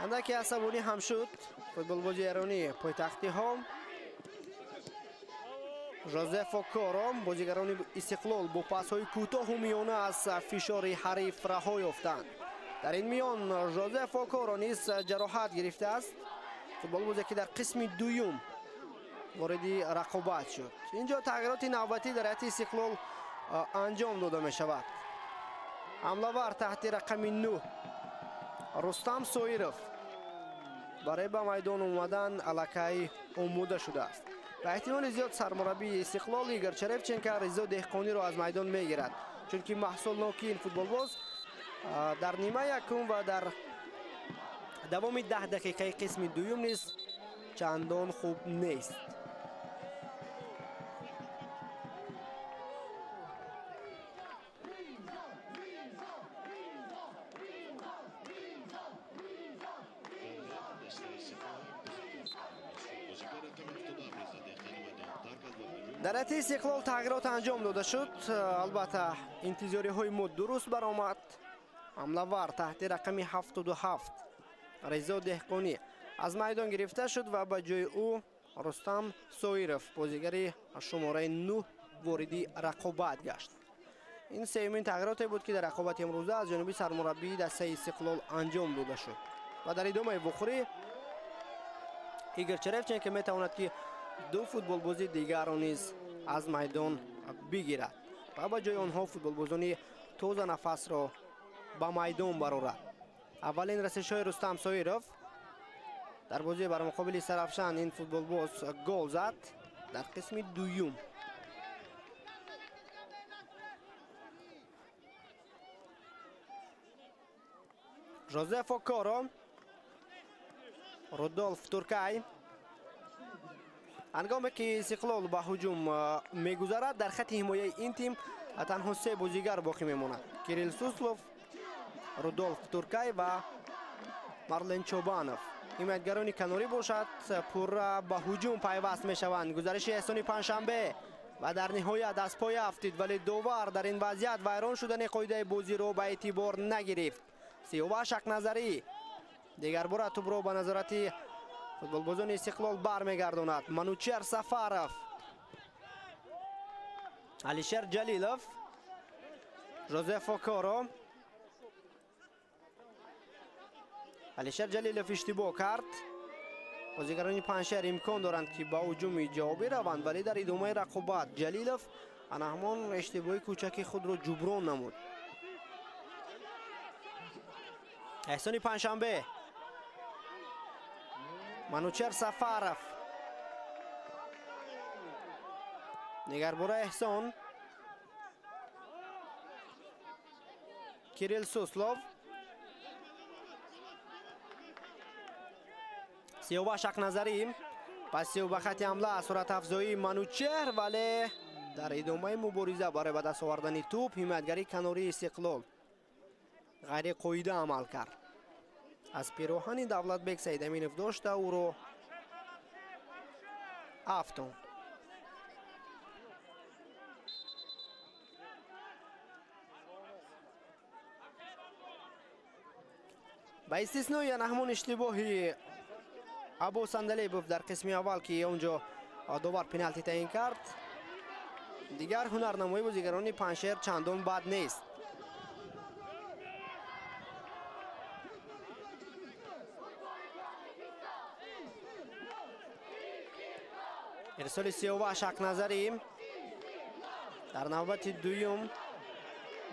Андаке асабонӣ ҳам шуд футболбози эронӣ пойтахтиҳо. Жозеф Окоро. Бозигарони Истиқлол бо пасҳои кӯтоҳу миёна аз фишори ҳариф раҳо ёфтанд. Дар ин миён Жозеф Окоро низ ҷароҳат гирифтааст. Футболбозе ки дар қисми дуюм вориди рақобат шуд. Инҷо тағйироти навбатӣ дар ҳайати Истиқлол анҷом дода мешавад. Ҳамлавар таҳти рақами 9 Рустам Соиров барои ба майдон омадан аллакай омода шудааст. Ба эҳтимоли зиёд сармураббии Истиқлол Игор Черевченко Ризо Деҳқониро аз майдон мегирад, чунки маҳсулнокии ин футболбоз дар нима якум ва дар давоми 10 дақиқаи қисми дуюм низ чандон хуб нест. Дар ҳайати Истиқлол тағйирот анҷом дода шуд. Албатта интизориҳои мо дуруст баромад. Ҳамлавар таҳти рақами 77 Ризо Деҳқонӣ аз майдон гирифта шуд ва ба ҷои ӯ Рустам Соиров, бозигари шумораи 9, вориди рақобат гашт. Ин сеюмин тағйироте буд, ки дар рақобати имрӯза аз ҷониби сармураббии дастаи Истиқлол анҷом дода шуд. Ва дар идомаи вохӯрӣ Игор Черевченко метавонад, ки ду футболбози дигарро низ аз майдон бигирад ва ба ҷои онҳо футболбозони тоза нафасро ба майдон барорад. Аввалин расишҳои Рустам Соиров дар бозии бар муқобили Сарафшан ин футболбоз гол зад дар қисми дуюм. Жозеф Окоро, Рудолф Туркай. Ҳангоме ки Истиқлол ба ҳуҷум мегузарад, дар хати ҳимояи ин тим танҳо се бозигар боқӣ мемонад: Кирилл Суслов, Рудолф Туркай ва Марлен Чобанов. Ҳимоятгарони канорӣ бошад пурра ба ҳуҷум пайваст мешаванд. Гузариши Эҳсони Панҷшанбе ва дар ниҳоят аз пой афтид, вале довар дар ин вазъият вайрон шудани қоидаи бозиро ба эътибор нагирифт. Сиёваш Ҳақназарӣ дигарбора тӯбро ба назорати футболбозони Истиқлол бармегардонад. Манучер Сафаров, Алишер Ҷалилов, Жозеф Окоро. Алишер Ҷалилов иштибоҳ кард. Бозигарони Панҷшер имкон доранд, ки ба ҳуҷуми ҷавобӣ раванд, вале дар идомаи рақобат Ҷалилов ана ҳамон иштибоҳи кӯчаки худро ҷуброн намуд. Эҳсони Панҷшанбе, Манучер Сафаров, дигарбора Эҳсон, Кирилл Суслов, Сиёваш Ҳақназарӣ. Паси ба хати ҳамла суратафзоии Манучер, вале дар идомаи мубориза барои ба даст овардани тӯб ҳимоятгари канории Истиқлол ғайриқоида амал кард. Аз пироҳани Давлатбек Саидаминов дошта ӯро афтонд. Ба истиснои ана ҳамон иштибоҳи Аббос Сандалебов дар қисми аввал, ки онҷо довар пеналти таъин кард, дигар ҳунарнамои бозигарони Панҷшер чандон бад нест. Ирсоли Сиёваш Ҳақназарӣ дар навбати дуюм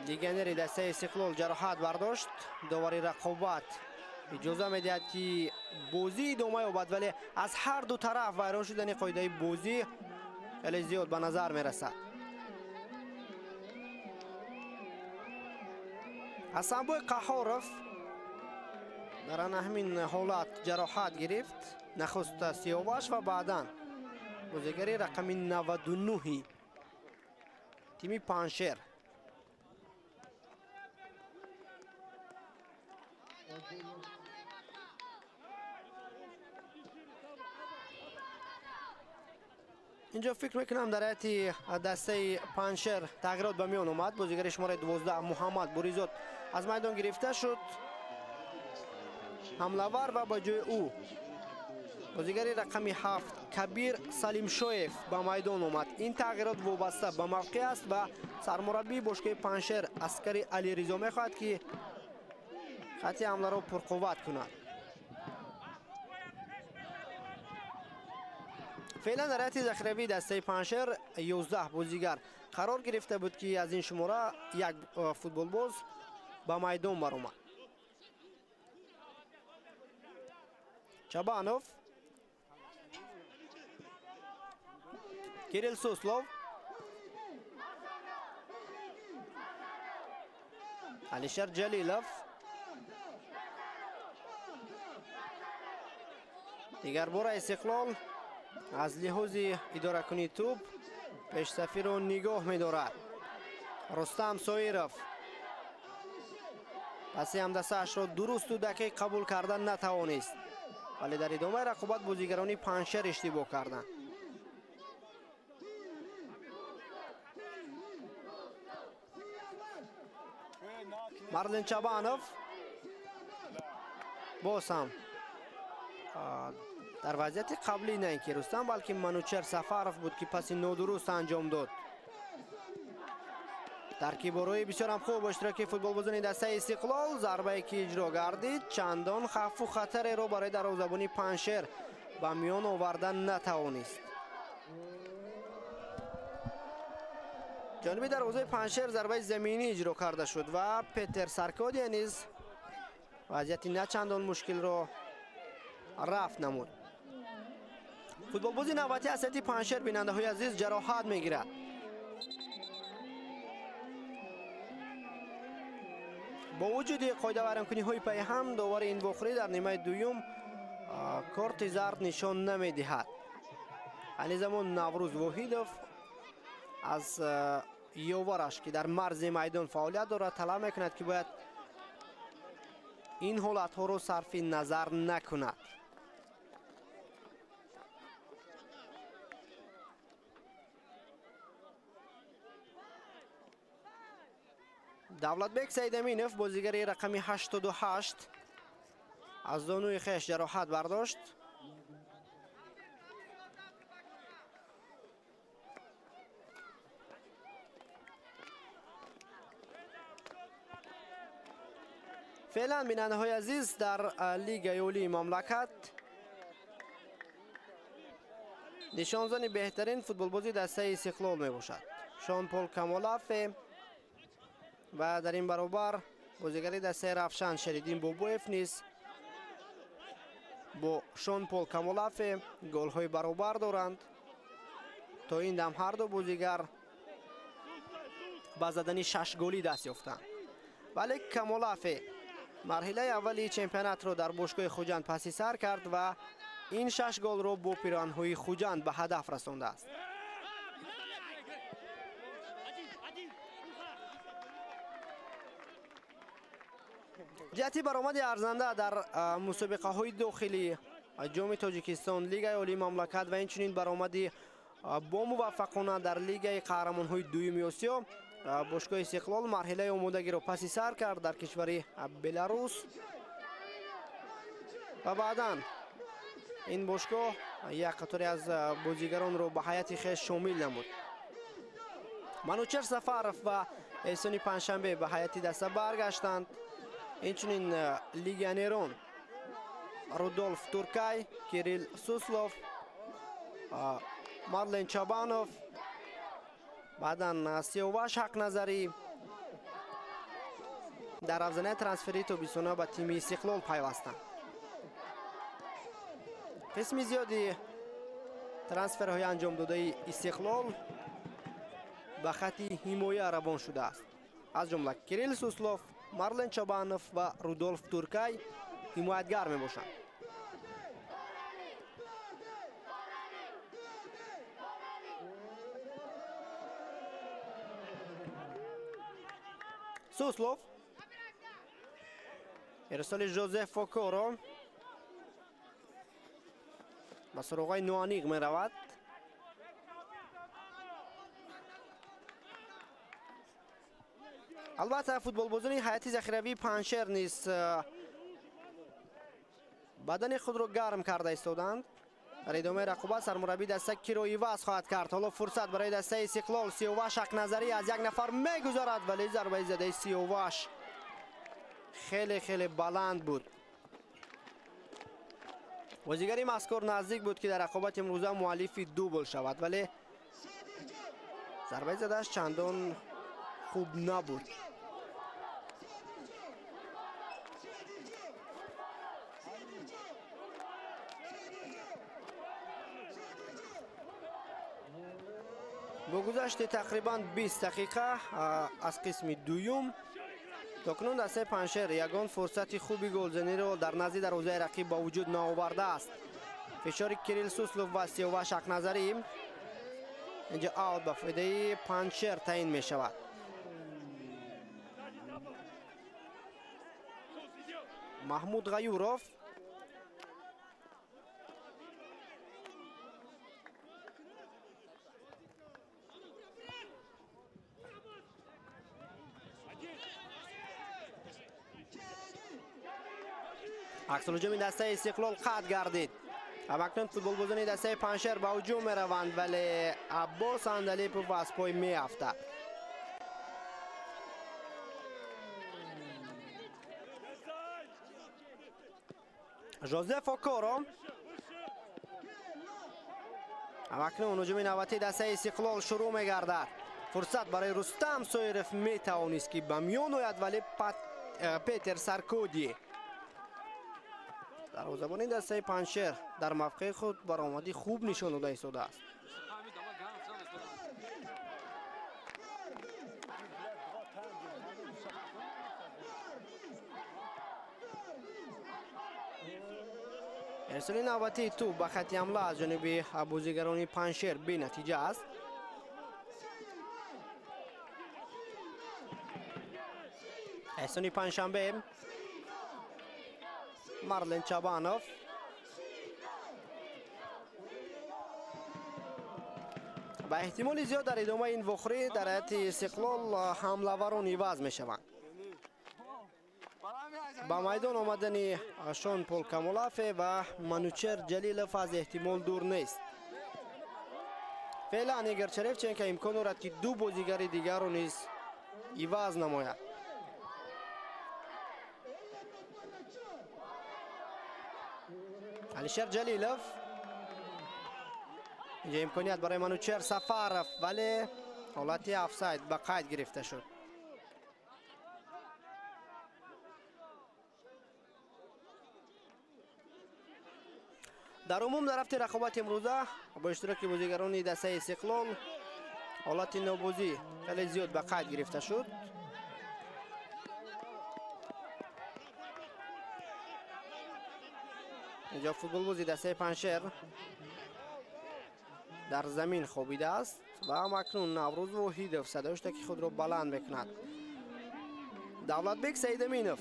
легионери дастаи Истиқлол ҷароҳат бардошт. Довари рақобат иҷоза медиҳад, ки бозӣ идома ёбад, вале аз ҳар ду тараф вайрон шудани қоидаи бозӣ хеле зиёд ба назар мерасад. Ҳасанбой Қаҳоров дар ана ҳамин ҳолат ҷароҳат гирифт. Нахуст Сиёваш ва баъдан бозигари рақами 99 тими Панҷшер. Инҷо фикр мекунам дар ҳайати дастаи Панҷшер тағйирот ба миён омад. Бозигари шумораи 12 Муҳаммад Буризод аз майдон гирифта шуд. Ҳамлавар ва ба ҷои ӯ Бозигари рақами 7 Кабир Салимшоев ба майдон омад. Ин тағйирот вобаста ба мавқеъ аст ва сармураббии бошгоҳи Панҷшер Аскари Алиризо мехоҳад, ки хати ҳамларо пурқувват кунад. Феълан дар ҳайати захиравии дастаи Панҷшер 11 бозигар қарор гирифта буд, ки аз ин шумора як футболбоз ба майдон баромад. Чабанов, Кирилл Суслов, Алишер Ҷалилов, дигар бора Истиқлол аз лиҳози идоракунии тӯб пешсафиро нигоҳ медорад. Рустам Соиров паси ҳамдастаашро дурусту дақиқ қабул карда натавонист, вале дар идомаи рақобат бозигарони Панҷшер иштибоҳ карданд. Марлен Чабанов боз ҳам дар вазъияти қаблӣ на ин ки Рустам, балки Манучер Сафаров буд, ки паси нодуруст анҷом дод. Таркиборои бисёр ҳам хуб бо иштироки футболбозони дастаи Истиқлол. Зарбае ки иҷро гардид чандон хавфу хатареро барои дарвозабони Панҷшер ба миён оварда натавонист. Ҷониби дарвозаи Панҷшер зарбаи заминӣ иҷро карда шуд ва Петер Саркодия низ вазъияти начандон мушкилро рафт намуд. Футболбози навбатӣ аз ҳайати Панҷшер, бинандаҳои азиз, ҷароҳат мегирад. Бо вуҷуди қоидавайронкуниҳои пайҳам, довари ин вохӯрӣ дар нимаи дуюм корти зард нишон намедиҳад. Айни замон Наврӯз Воҳидов аз ёвараш, ки дар марзи майдон фаъолият дорад, талаб мекунад, ки бояд ин ҳолатҳоро сарфи назар накунад. Давлатбек Саидаминов, бозигари рақами 88, аз зонуи хеш ҷароҳат бардошт. Феълан, бинандаҳои азиз, дар лигаи олии мамлакат нишонзани беҳтарин футболбози дастаи Истиқлол мебошад Шон Пол Камолафе ва дар ин баробар бозигари дастаи Равшан Шариддин Бобоев низ бо Шон Пол Камолафе голҳои баробар доранд. То ин дам ҳар ду бозигар ба задани 6 голӣ даст ёфтанд, вале Камолафе марҳилаи аввали чемпионатро дар бошгоҳи Хуҷанд паси сар кард ва ин 6 голро бо пироҳанҳои Хуҷанд ба ҳадаф расондааст. Ҷиҳати баромади арзанда дар мусобиқаҳои дохилӣ Ҷоми Тоҷикистон, Лигаи олии мамлакат ва инчунин баромади бомуваффақона дар Лигаи қаҳрамонҳои дуюми Осиё, бошгоҳи Истиқлол марҳилаи омодагиро паси сар кард дар кишвари Беларус ва баъдан ин бошгоҳ як қаторе аз бозигаронро ба ҳайати хеш шомил намуд. Манучер Сафаров ва Эҳсони Панҷшанбе ба ҳайати даста баргаштанд. Инчунин легионерон Рудолф Туркай, Кирилл Суслов, Марлен Чабанов, баъдан Сиёваш Ҳақназарӣ дар афзанаи трансферии тобистона ба тими Истиқлол пайвастанд. Қисми зиёди трансферҳои анҷомдодаи Истиқлол ба хати ҳимоя равон шудааст. Аз ҷумла Кирилл Суслов, Марлен Чабанов ва Рудолф Туркай ҳимоятгар мебошанд. Суслов, ирсоли Жозеф Фокоро ба суроғаи ноаниқ меравад. Албатта, футболбозони ҳайати захиравии Панҷшер низ бадани худро гарм карда истоданд. Дар идомаи рақобат сармураббии даста киро иваз хоҳад кард. Ҳоло фурсат барои дастаи Истиқлол. Сиёваш Ҳақназарӣ аз як нафар мегузарад, вале зарбаи задаи Сиёваш хеле хеле баланд буд. Бозигари мазкур наздик буд, ки дар рақобати имрӯза муаллифи дубл шавад, вале зарбаи задааш чандон хуб набуд. Бо гузашти тақрибан 20 дақиқа аз қисми дуюм то кунун дастаи Панҷшер ягон фурсати хуби голзаниро дар назди дарвозаи рақиб ба вуҷуд наовардааст. Фишори Кирилл Суслов ва Сиёваш Ҳақназарӣ инҷо аут ба фоидаи Панҷшер таъин мешавад. Маҳмуд Ғаюров аксулҳуҷуми дастаи Истиқлол қатъ гардид. Ҳамакнун футболбозони дастаи Панҷшер ба ҳуҷум мераванд, вале Аббос Андалипов аз пой меафтад. Жозеф Окоро. Ҳамакнун ҳуҷуми навбатии дастаи Истиқлол шурӯъ мегардад. Фурсат барои Рустам Соиров метавонист, ки ба миён ояд, вале Петер Саркоди, дарвозабони дастаи Панҷшер, дар мавқеи худ баромадӣ хуб нишон дода истодааст. Ирсоли навбатии тӯб ба хатти ҳамла аз ҷониби бозигарони Панҷшер бенатиҷа аст. Эҳсони Панҷшанбе, Марлен Чабанов. Ба эҳтимоли зиёд дар идомаи ин вохӯрӣ дар ҳайати Истиқлол ҳамлаварон иваз мешаванд. Ба майдон омадани Шон Пол Камолафе ва Манучер Ҷалилов аз эҳтимол дур нест. Феълан Игор Черевченко имкон дорад, ки ду бозигари дигарро низ иваз намояд. Алишер Ҷалилов. Инҷо имконият барои Манучер Сафаров, вале ҳолати офсайд ба қайд гирифта шуд. Дар умум дар рафти рақобати имрӯза бо иштироки бозигарони дастаи Истиқлол ҳолати нобозӣ хеле зиёд ба қайд гирифта шуд. Инҷо футболбози дастаи Панҷшер дар замин хобидааст ва ҳамакнун Наврӯз Воҳидов садои худро баланд мекунад. Давлатбек Саидаминов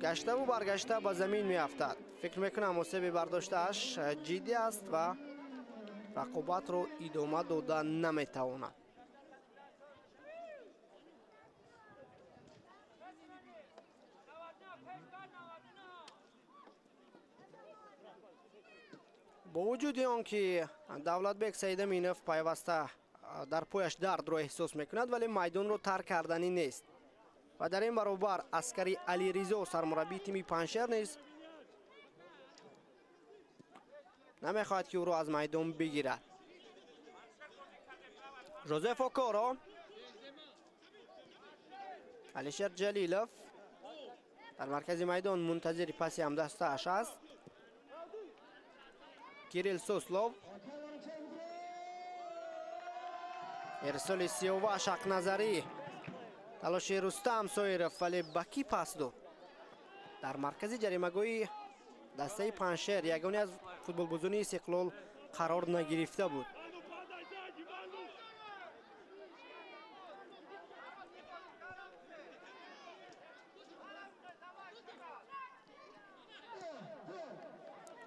гаштаву баргашта ба замин меафтад. Фикр мекунам осеби бардоштааш ҷиддӣ аст ва рақобатро идома дода наметавонад. Бо вуҷуди он ки Давлатбек Саидаминов пайваста дар пояш дардро эҳсос мекунад, вале майдонро тарк карданӣ нест. Ва дар ин баробар Аскари Алиризо, сармураббии тими Панҷшер, низ намехоҳад, ки ӯро аз майдон бигирад. Жозеф Окоро, Алишер Ҷалилов дар маркази майдон мунтазири паси ҳамдастааш аст. Кирилл Суслов. Ирсоли Сиёваш Ҳақназарӣ. Талоши Рустам Соиров, вале ба кӣ пас дод? Дар маркази ҷаримагоҳи дастаи Панҷшер ягоне аз футболбозони Истиқлол қарор нагирифта буд.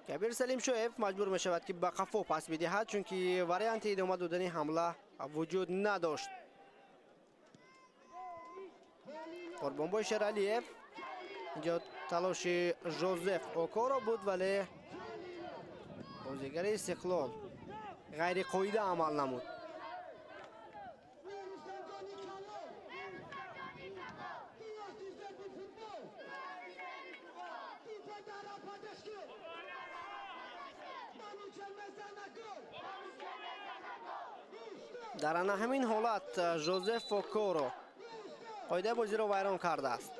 Кабир Салимшоев маҷбур мешавад, ки ба қафо пас бидиҳад, чунки варианти идома додани ҳамла вуҷуд надошт. Қурбонбой Шералиев. Инҷо талоши Жозеф Окоро буд, вале Бозигари Истиқлол ғайриқоида амал намуд. Дар ана ҳамин ҳолат Жозеф Окоро қоидаи бозиро вайрон кардааст.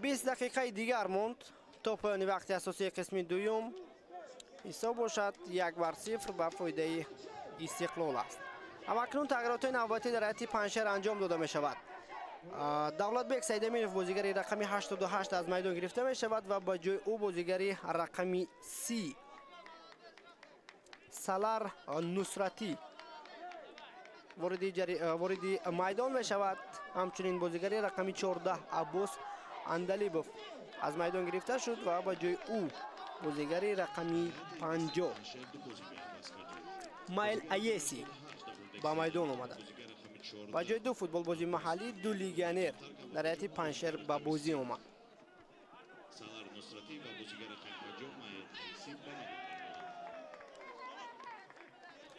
20 дақиқаи дигар монд то поёни вақти асосии қисми дуюм. Ҳисоб бошад 1-0 ба фоидаи Истиқлол аст. Ҳамакнун тағйиротҳои навбатӣ дар ҳайати Панҷшер анҷом дода мешавад. Давлатбек Сайдаминов бозигари рақами 88 аз майдон гирифта мешавад ва ба ҷои ӯ бозигари рақами 30 Салар Нусратӣ вориди майдон мешавад. Ҳамчунин бозигари рақами 14 Аббос Андалибов аз майдон гирифта шуд ва ба ҷои ӯ бозигари рақами 50 Майл Аеси ба майдон омада. Ба ҷои ду футболбози маҳаллӣ ду легионер дар ҳайати Панҷшер ба бозӣ омад.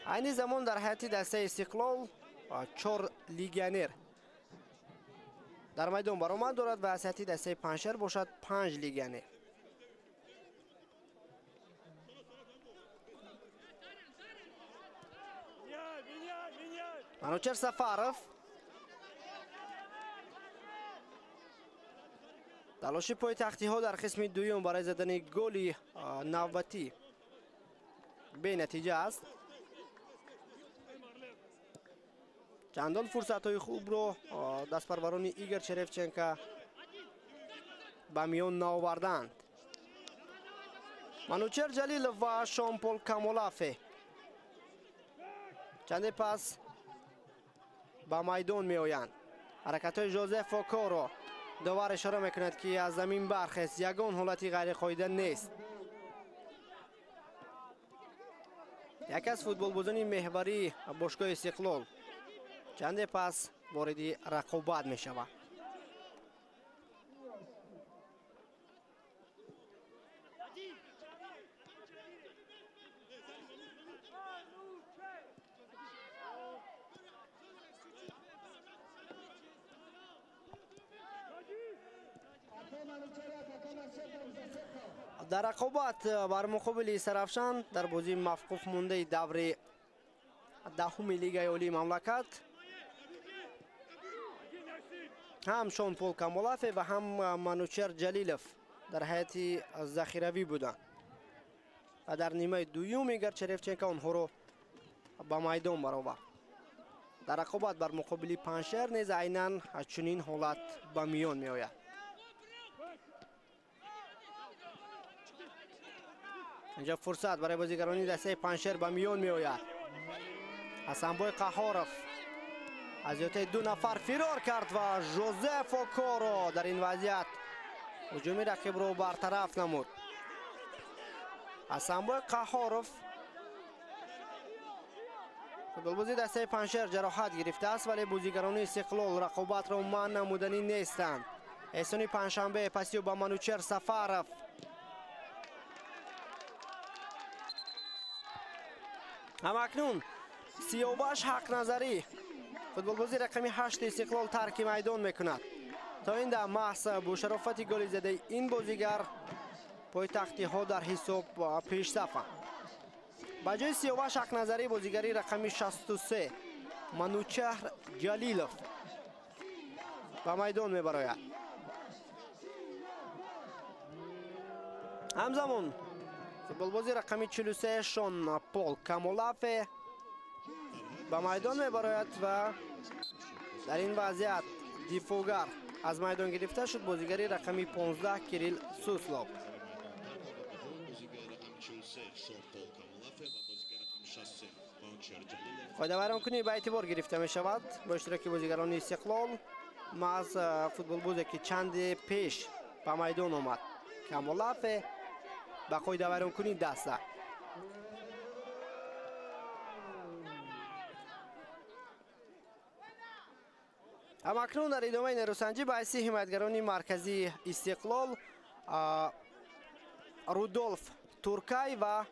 Айни замон дар ҳайати дастаи Истиқлол 4 легионер дар майдон баромад дорад ва аз ҳайати дастаи Панҷшер бошад 5 легионер. Манучер Сафаров талоши пойтахтиҳо дар қисми дуюм барои задани голи навбатӣ бенатиҷа аст. Чандон фурсатҳои хубро дастпарварони Игор Черевченко ба миён наоварданд. Манучер Ҷалилов ва Шонпол Камолафе чанде пас ба майдон меоянд. Ҳаракатҳои Жозеф Окоро довар ишора мекунад, ки аз замин бархест, ягон ҳолати ғайриқоида нест. Яке аз футболбозони меҳварии бошгоҳи Истиқлол чанде пас вориди рақобат мешавад. Дар рақобат бар муқобили Сарафшан дар бозии мавқуф мондаи даври даҳуми Лигаи Олии мамлакат ҳам Шонпол Камолафе ва ҳам Манучер Ҷалилов дар ҳайати захиравӣ буданд ва дар нимаи дуюм Игор Черевченко онҳоро ба майдон баровард. Дар рақобат бар муқобили Панҷшер низ айнан чунин ҳолат ба миён меояд. Инҷо фурсат барои бозигарони дастаи Панҷшер ба миён меояд. Ҳасанбой Қаҳоров аз зиёдтаи ду нафар фирор кард ва Жозеф Окоро дар ин вазъият ҳуҷуми рақибро бартараф намуд. Ҳасанбой Қаҳоров футболбози дастаи Панҷшер ҷароҳат гирифтааст, вале бозигарони Истиқлол рақобатро манъ намуданӣ нестанд. Эҳсони Панҷшанбе пасиё ба Манучер Сафаров. Ҳамакнун Сиёваш Ҳақназарӣ футболбози рақами 8 Истиқлол тарки майдон мекунад. То ин дам маҳз бо шарофати голи задаи ин бозигар пойтахтиҳо дар ҳисоб пешсафанд. Ба ҷои Сиёваш Ҳақназарӣ бозигари рақами 63 Манучеҳр Ҷалилов ба майдон мебарояд. Ҳамзамон футболбози рақами 43 Шон Пол Камолафе ба майдон мебарояд ва дар ин вазъият дифоъгар аз майдон гирифта шуд бозигари рақами 15 Кирилл Суслов. Қоидавайронкунӣ ба эътибор гирифта мешавад бо иштироки бозигарони Истиқлол. Маҳз футболбозе ки чанде пеш ба майдон омад, Камолафе ба қоидавайронкунӣ даст зад. Ҳамакнун дар идомаи нерӯсанҷӣ ба ҳайси ҳимоятгарони марказии Истиқлол Рудолф Туркай ва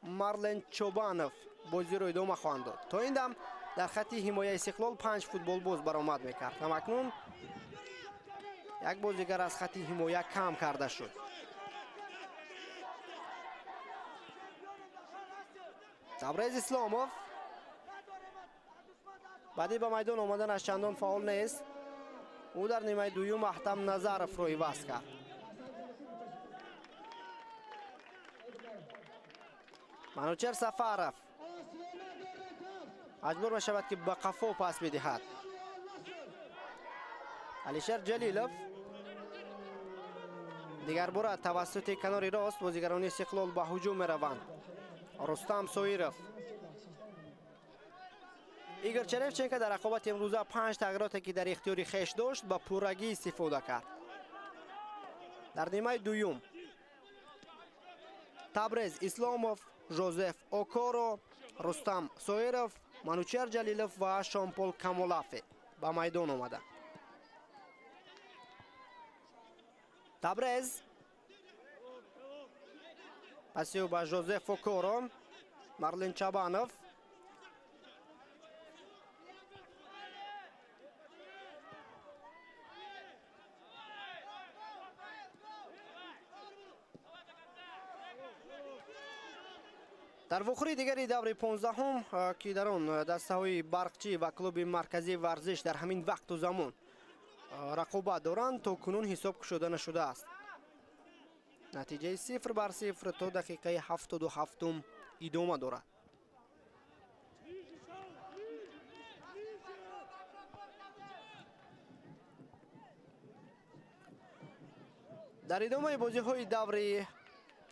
Марлен Чобанов бозиро идома хоҳанд дод. То ин дам дар хатти ҳимояи Истиқлол 5 футболбоз баромад мекард. Ҳамакнун як бозигар аз хатти ҳимоя кам карда шуд. Табрез Исломов баъди ба майдон омаданаш чандон фаъол нест. Ӯ дар нимаи дуюм Аҳтам Назаровро иваз кард. Манучер Сафаров маҷбур мешавад ки ба қафо пас бидиҳад. Алишер Ҷалилов дигарбора тавассути канори рост бозигарони Истиқлол ба ҳуҷум мераванд. Рустам Соиров. Игор Черевченко дар рақобати имрӯза 5 тағйироте ки дар ихтиёри хеш дошт ба пуррагӣ истифода кард. Дар нимаи дуюм Табрез Исломов, Жозеф Окоро, Рустам Соиров, Манучер Ҷалилов ва Шонпол Камолафе ба майдон омаданд. Табрез паси ӯ ба Жозеф Окоро, Марлен Чабанов. Дар вохӯрии дигари даври 15-ум, ки дар он дастаҳои Барқчӣ ва клуби марказии варзиш дар ҳамин вақту замон рақобат доранд, то кунун ҳисоб кушода нашудааст. Натиҷаи 0-0 то дақиқаи 77-ум идома дорад. Дар идомаи бозиҳои даври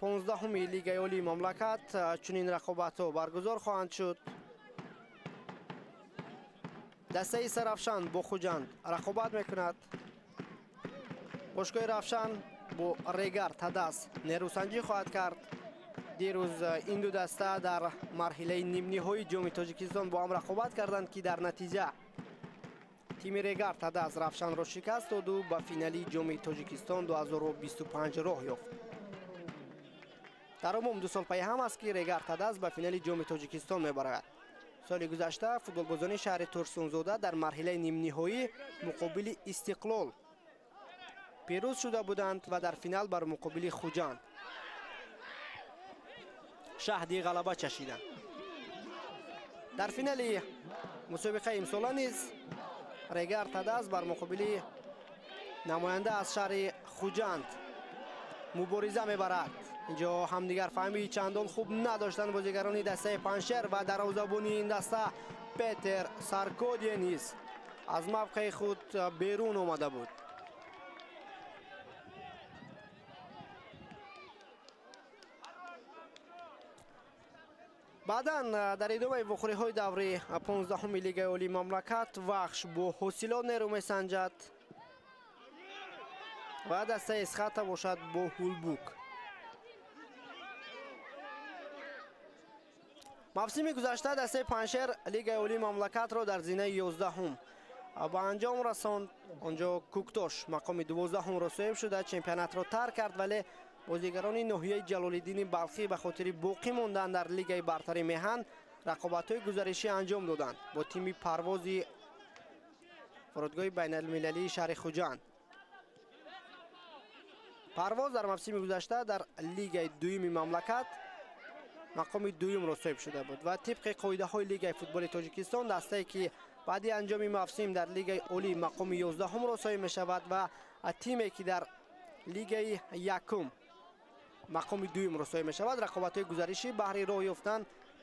15-уми Лигаи Олии мамлакат чунин рақобатҳо баргузор хоҳанд шуд. Дастаи Сарафшан бо Хуҷанд рақобат мекунад. Бошгоҳи Равшан бо Регар Тадас нерӯсанҷӣ хоҳад кард. Дирӯз ин ду даста дар марҳилаи нимниҳоии Ҷоми Тоҷикистон бо ҳам рақобат карданд, ки дар натиҷа тими Регар Тадас Равшанро шикаст доду ба финали Ҷоми Тоҷикистон 2025 роҳ ёфт. Дар умум 2 сол паи ҳам аст, ки Регар Тадас ба финали Ҷоми Тоҷикистон мебарад. Соли гузашта футболбозони шаҳри Турсунзода дар марҳилаи нимниҳоӣ муқобили Истиқлол пирӯз шуда буданд ва дар финал бар муқобили Хуҷанд шаҳди ғалаба чашиданд. Дар финали мусобиқаи имсола низ Регар Тадас бар муқобили намоянда аз шаҳри Хуҷанд мубориза мебарад. Инҷо ҳамдигарфаҳмии чандон хуб надоштанд бозигарони дастаи Панҷшер ва дарвозабони ин даста Петер Саркодие низ аз мавқеи худ берун омада буд. Баъдан дар идомаи вохӯриҳои даври 15-уми Лигаи Олии мамлакат Вахш бо Ҳосилот нерӯ месанҷад ва дастаи Исхата бошад бо Ҳулбук. Мавсими гузашта дастаи Панҷшер Лигаи Олии мамлакатро дар зинаи 11-ум ба анҷом расонд. Онҷо Куктош мақоми 12-умро соҳиб шуда чемпионатро тарк кард, вале бозигарони ноҳияи Ҷалолиддини Балхӣ ба хотири боқӣ мондан дар Лигаи бартари меҳан рақобатҳои гузаришӣ анҷом доданд бо тими парвози фурудгоҳи байналмилалии шаҳри Хуҷанд. Парвоз дар мавсими гузашта дар Лигаи дуюми мамлакат мақоми дуюмро соҳиб шуда буд ва тибқи қоидаҳои Лигаи футболи Тоҷикистон дастае ки баъди анҷоми мавсим дар Лигаи Олӣ мақоми 11-умро соҳиб мешавад ва тиме ки дар Лигаи якум мақоми дуюмро соҳиб мешавад рақобатҳои гузаришӣ баҳри роҳ ёфтан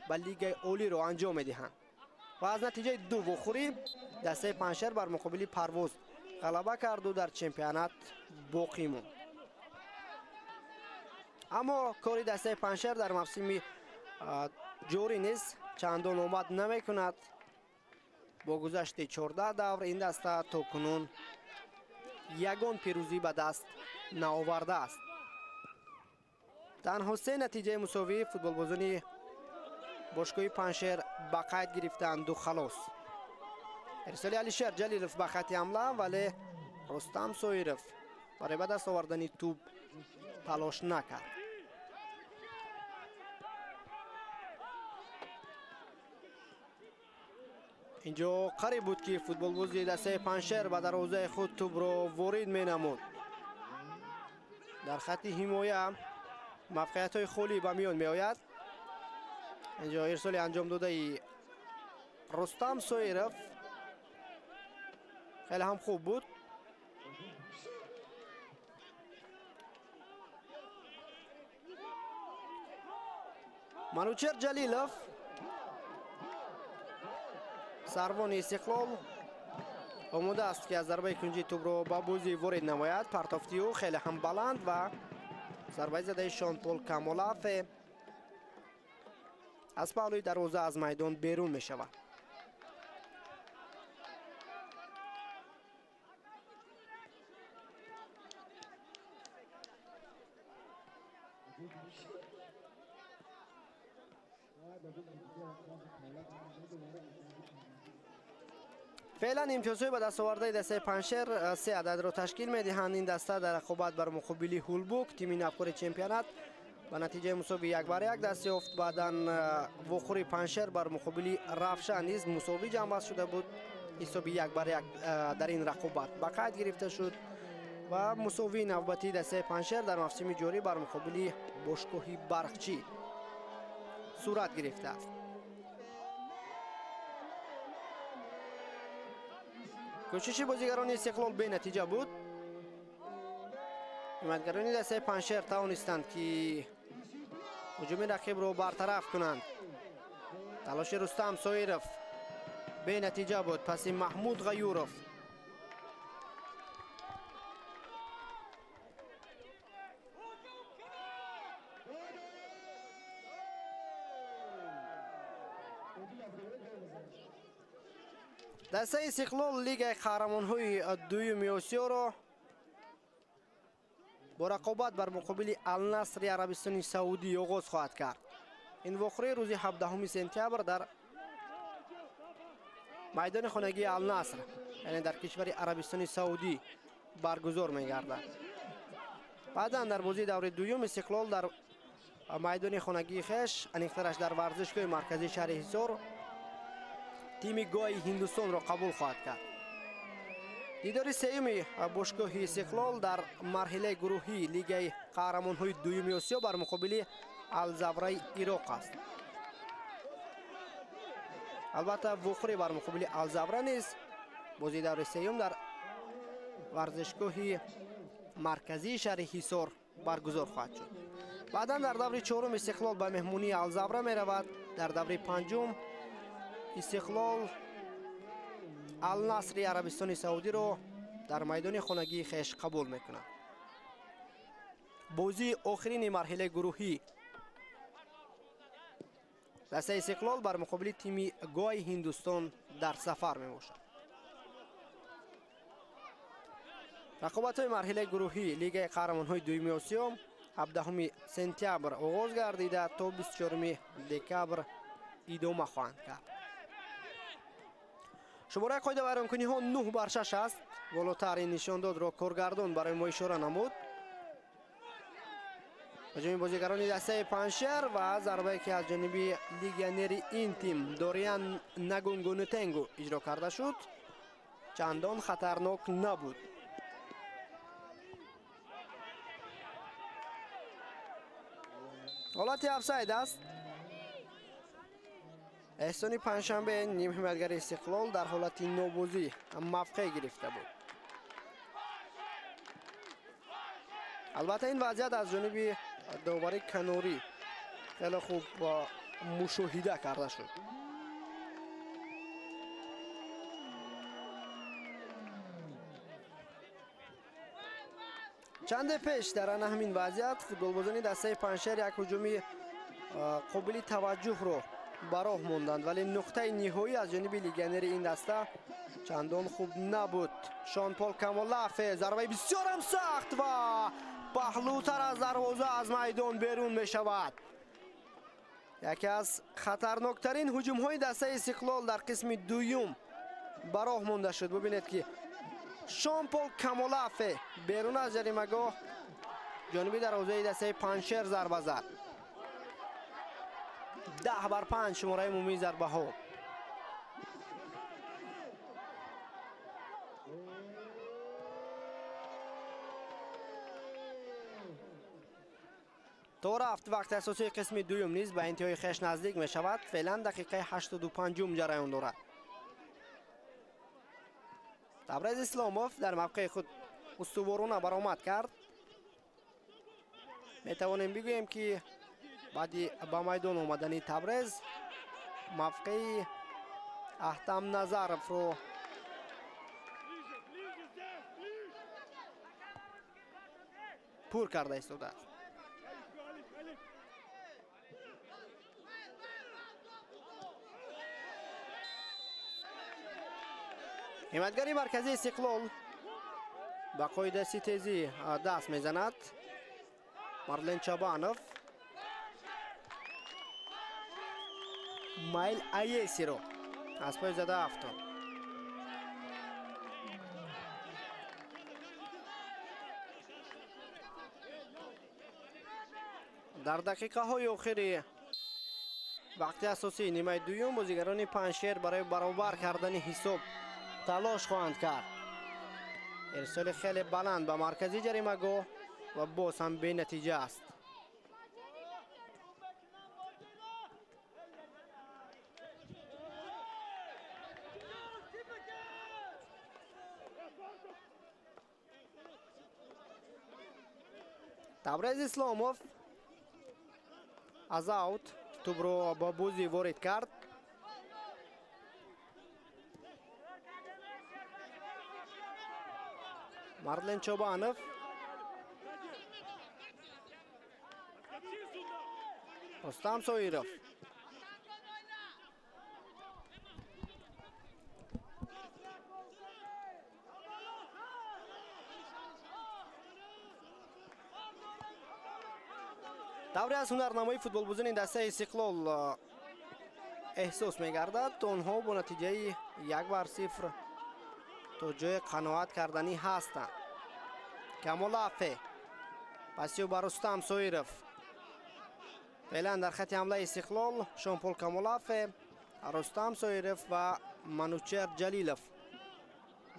ба Лигаи Олиро анҷом медиҳанд. Ва аз натиҷаи ду вохӯрӣ дастаи Панҷшер бар муқобили Парвоз ғалаба карду дар чемпионат боқӣ монд. Аммо кори дастаи Панҷшер дар мавсими ҷорӣ низ чандон омад намекунад. Бо гузашти 14 давр ин даста то кунун ягон пирӯзӣ ба даст наовардааст. Танҳо 3 натиҷаи мусовӣ футболбозони бошгоҳи Панҷшер ба қайд гирифтанд ду халос. Ирсоли Алишер Ҷалилов ба хати ҳамла, вале Рустам Соиров барои ба даст овардани тӯб талош накард. Инҷо қариб буд, ки футболбози дастаи Панҷшер ба дарвозаи худ тӯбро ворид менамуд. Дар хатти ҳимоя мавқеиятҳои холӣ ба миён меояд. Инҷо ирсоли анҷом додаи Рустам Соиров хеле ҳам хуб буд. Манучер Ҷалилов, сарвони Истиқлол, омода аст, ки аз зарбаи кунҷӣ тӯбро ба бозӣ ворид намояд. Партофти ӯ хеле ҳам баланд ва зарбаи задаи Шонпол Камолафе аз паҳлӯи дарвоза аз майдон берун мешавад. Феълан имтиёзҳои ба даст овардаи дастаи Панҷшер 3 ададро ташкил медиҳанд. Ин даста дар рақобат бар муқобили Ҳулбук, тими навкори чемпионат, ба натиҷаи мусовӣ 1-1 даст ёфт. Баъдан вохӯри Панҷшер бар муқобили Равшан низ мусовӣ ҷамъбаст шуда буд. Ҳисоби 1-1 дар ин рақобат ба қайд гирифта шуд ва мусовии навбатии дастаи Панҷшер дар мавсими ҷорӣ бар муқобили бошгоҳи Барқчӣ сурат гирифтааст. Кӯшиши бозигарони Истиқлол бенатиҷа буд. Ҳимоятгарони дастаи Панҷшер тавонистанд, ки ҳуҷуми рақибро бартараф кунанд. Талоши Рустам Соиров бенатиҷа буд. Паси Маҳмуд Ғаюров. Дастаи Истиқлол Лигаи қаҳрамонҳои дуюми Осиёро бо рақобат бар муқобили Алнасри Арабистони Саудӣ оғоз хоҳад кард. Ин вохӯрӣ рӯзи 17 сентябр дар майдони хонагии Алнаср, яъне дар кишвари Арабистони Саудӣ баргузор мегардад. Баъдан дар бозии даври дуюм Истиқлол дар майдони хонагии хеш, аниқтараш дар варзишгоҳи марказии шаҳри Ҳисор, тими Гои Ҳиндустонро қабул хоҳад кард. Дидори сеюми бошгоҳи Истиқлол дар марҳилаи гурӯҳии Лигаи қаҳрамонҳои дуюми Осиё бар муқобили Алзавраи Ироқ аст. Албатта, вохӯрӣ бар муқобили Алзавра низ бозии даври сеюм дар варзишгоҳи марказии шаҳри Ҳисор баргузор хоҳад шуд. Баъдан дар даври чорум Истиқлол ба меҳмонии Алзавра меравад. Дар даври панҷум Истиқлол Алнасри Арабистони Саудиро дар майдони хонагии хеш қабул мекунад. Бозии охирини марҳилаи гурӯҳӣ дастаи Истиқлол бар муқобили тими Гои Ҳиндустон дар сафар мебошад. Рақобатҳои марҳилаи гурӯҳӣ Лигаи қаҳрамонҳои дуюми Осиё 17 сентябр оғоз гардида то 24 декабр идома хоҳанд кард. Шумораи қоидавайронкуниҳо 9-6 аст. Болотар ин нишондодро коргардон барои мо ишора намуд. Ҳуҷуми бозигарони дастаи Панҷшер ва зарбае, ки аз ҷониби легионери ин тим Дориан Нагунгунутенгу иҷро карда шуд, чандон хатарнок набуд. Ҳолати офсайд аст. Эҳсони Панҷшанбе, нимҳимоятгари Истиқлол, дар ҳолати нобозӣ мавқеъ гирифта буд. Албатта, ин вазъият аз ҷониби довари канорӣ хеле хуб мушоҳида карда шуд. Чанде пеш дар ана ҳамин вазъият футболбозони дастаи Панҷшер як ҳуҷуми қобили таваҷҷӯҳро ба роҳ монданд, вале нуқтаи ниҳоӣ аз ҷониби легионери ин даста чандон хуб набуд. Шонпол Камолафе зарбаи бисёрам сахт ва паҳлӯтар аз дарвоза аз майдон берун мешавад. Яке аз хатарноктарин ҳуҷумҳои дастаи Истиқлол дар қисми дуюм ба роҳ монда шуд. Бубинед, ки Шонпол Камолафе берун аз ҷаримагоҳ ҷониби дарвозаи дастаи Панҷшер зарба зад. 10-5 шумораи умумии зарбаҳо. То рафт вақти асосии қисми дуюм низ ба интиҳои хеш наздик мешавад. Феълан дақиқаи 85-ум ҷараён дорад. Табрез Исломов дар мавқеи худ устуворона баромад кард. Метавонем бигӯем, ки баъди ба майдон омадани Табрез мавқеи Аҳтам Назаровро пур карда истодааст. Ҳимоятгари марказии Истиқлол ба қоидаси тезӣ даст мезанад. Марлен Чабанов Майл Аесиро аз пой зада афтод. Дар дақиқаҳои охири вақти асосии нимаи дуюм бозигарони Панҷшер барои баробар кардани ҳисоб талош хоҳанд кард. Ирсоли хеле баланд ба маркази ҷаримагоҳ ва боз ҳам бенатиҷа аст. Табрез Исломов аз аут тӯбро ба бозӣ ворид кард. Марлен Чобанов Рустам Соиров Даври аз ҳунарнамои футболбозони дастаи Истиқлол эҳсос мегардад. Онҳо бо натиҷаи 1-0 то ҷои қаноат карданӣ ҳастанд. Камолафе пасиё ба Рустам Соиров. Феълан дар хати ҳамлаи Истиқлол Шонпол Камолафе, Рустам Соиров ва Манучер Ҷалилов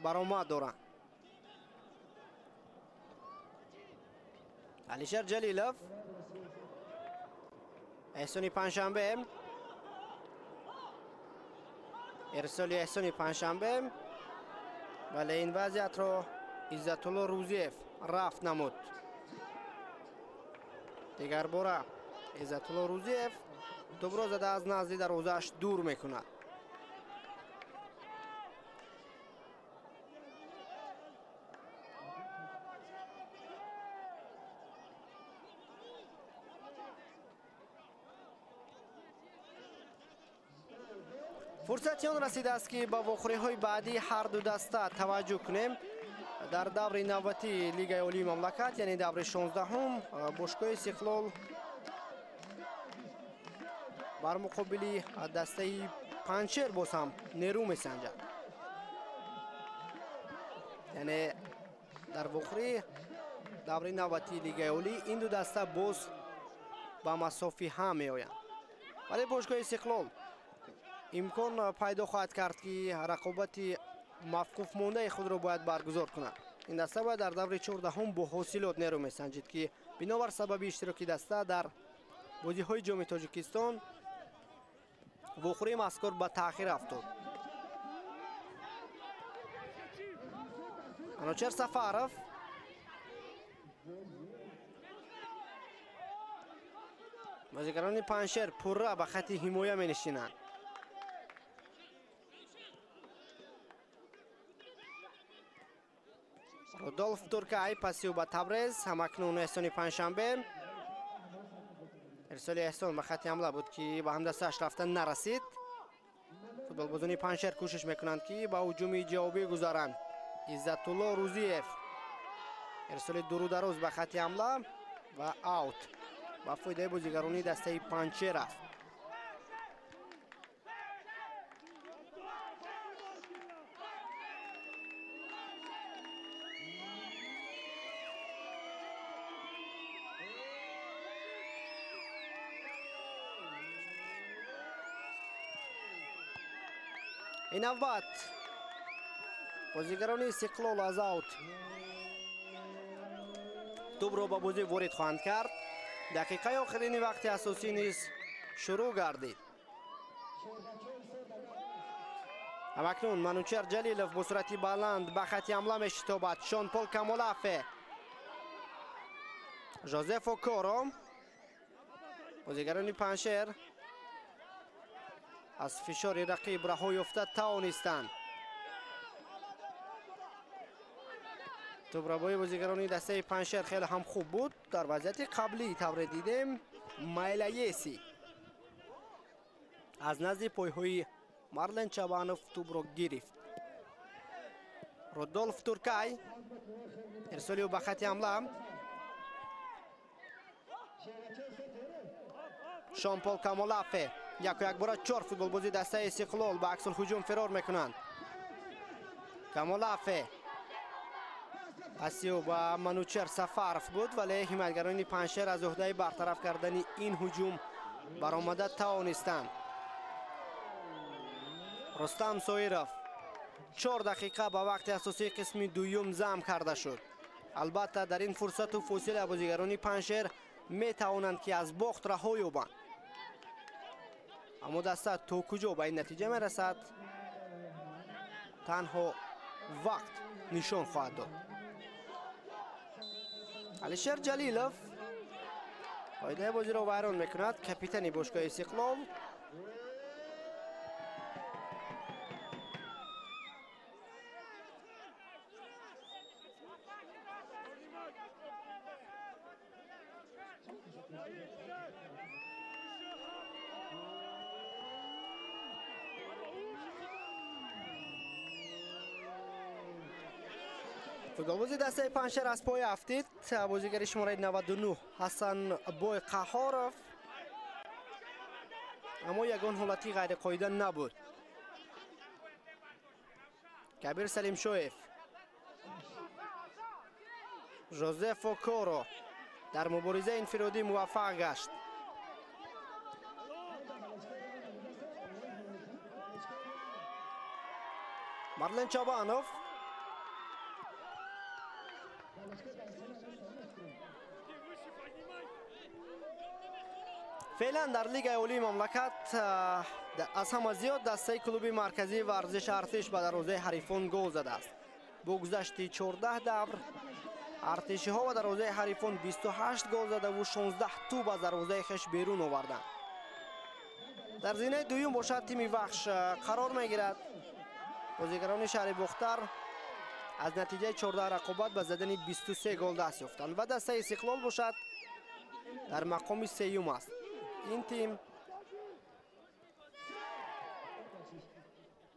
баромад доранд. Алишер Ҷалилов, Эҳсони Панҷшанбе, ирсоли Эҳсони Панҷшанбе, вале ин вазъиятро Иззатулло Рӯзиев рафт намуд. Дигар бора Иззатулло Рӯзиев тӯбро зада аз назди дарвозааш дур мекунад. Фурсати он расидааст, ки ба вохӯриҳои баъдии ҳар ду даста таваҷҷӯҳ кунем. Дар даври навбатии Лигаи Олии мамлакат, яъне даври 16-ум, бошгоҳи Истиқлол бар муқобили дастаи Панҷшер боз ҳам нерӯ месанҷад. Яъне дар вохӯрии даври навбатии Лигаи Олӣ ин ду даста боз ба масофи ҳам меоянд. Вале бошгоҳи Истиқлол имкон пайдо хоҳад кард, ки рақобати мавқуфмондаи худро бояд баргузор кунад. Ин даста бояд дар даври 14-ум бо ҳосилот нерӯ месанҷид, ки бинобар сабаби иштироки даста дар бозиҳои Ҷоми Тоҷикистон вохӯрии мазкур ба таъхир афтод. Манучер Сафаров бозигарони Панҷшер пурра ба хати ҳимоя менишинанд. Рудолф Туркай пасиё ба Табрез, ҳамакнун Эҳсони Панҷшанбе. Ирсоли Эҳсон ба хати ҳамла буд, ки ба ҳамдастааш рафта нарасид. Футболбозони Панҷшер кӯшиш мекунанд, ки ба ҳуҷуми ҷавобӣ гузаранд. Иззатулло Рӯзиев ирсоли дуру дароз ба хати ҳамла ва аут ба фоидаи бозигарони дастаи Панҷшер аст. Ин навбат бозигарони Истиқлол аз аут тӯбро ба бозӣ ворид хоҳанд кард. Дақиқаи охирини вақти асосӣ низ шурӯъ гардид. Ҳамакнун Манучер Ҷалилов бо суръати баланд ба хати ҳамла мешитобад. Шонпол Камолафе, Жозеф Окоро, бозигарони Паншер аз фишори рақиб раҳо ёфта тавонистанд. Тӯбрабои бозигарони дастаи Паншер хеле ҳам хуб буд. Дар вазъияти қаблӣ тавре дидем, Майлаеси аз назди пойҳои Марлен Чабанов тӯбро гирифт. Рудолф Туркай, ирсоли ӯ ба хати ҳамла. Шонпол Камолафе, яку якбора 4 футболбози дастаи Истиқлол ба аксулҳуҷум фирор мекунанд. Камолафе, паси ӯ ба Манучер Сафаров буд, вале ҳимоятгарони Паншер аз уҳдаи бартараф кардани ин ҳуҷум баромада тавонистанд. Рустам Соиров, 4 дақиқа ба вақти асосии қисми дуюм зам карда шуд. Албатта дар ин фурсату фосила бозигарони Паншер метавонанд ки аз бохт раҳо ёбанд. Аммо даста то куҷо ба ин натиҷа мерасад, танҳо вақт нишон хоҳад дод. Алишер Ҷалилов қоидаи бозиро вайрон мекунад. Капитани бошгоҳи Истиқлол. Футболбози дастаи Паншер аз пой афтид. Бозигари шумораи 99 Ҳасан Бой Қаҳоров, аммо ягон ҳолати ғайриқоида набуд. Кабир Салимшоев, Жозеф Окоро дар муборизаи инфиродӣ муваффақ гашт. Марлен Чабанов, феълан дар Лигаи олии мамлакат аз ҳама зиёд дастаи клуби марказии варзиши Артиш ба дарвозаи ҳарифон гол задааст. Бо гузашти 14 давр артишиҳо ба дарвозаи ҳарифон 28 гол задаву 16 тӯб аз дарвозаи хеш берун оварданд. Дар зинаи дуюм бошад тими Вахш қарор мегирад. Бозигарони шаҳри Бохтар аз натиҷаи 14 рақобат ба задани 23 гол даст ёфтанд ва дастаи Истиқлол бошад дар мақоми сеюм аст. Ин тим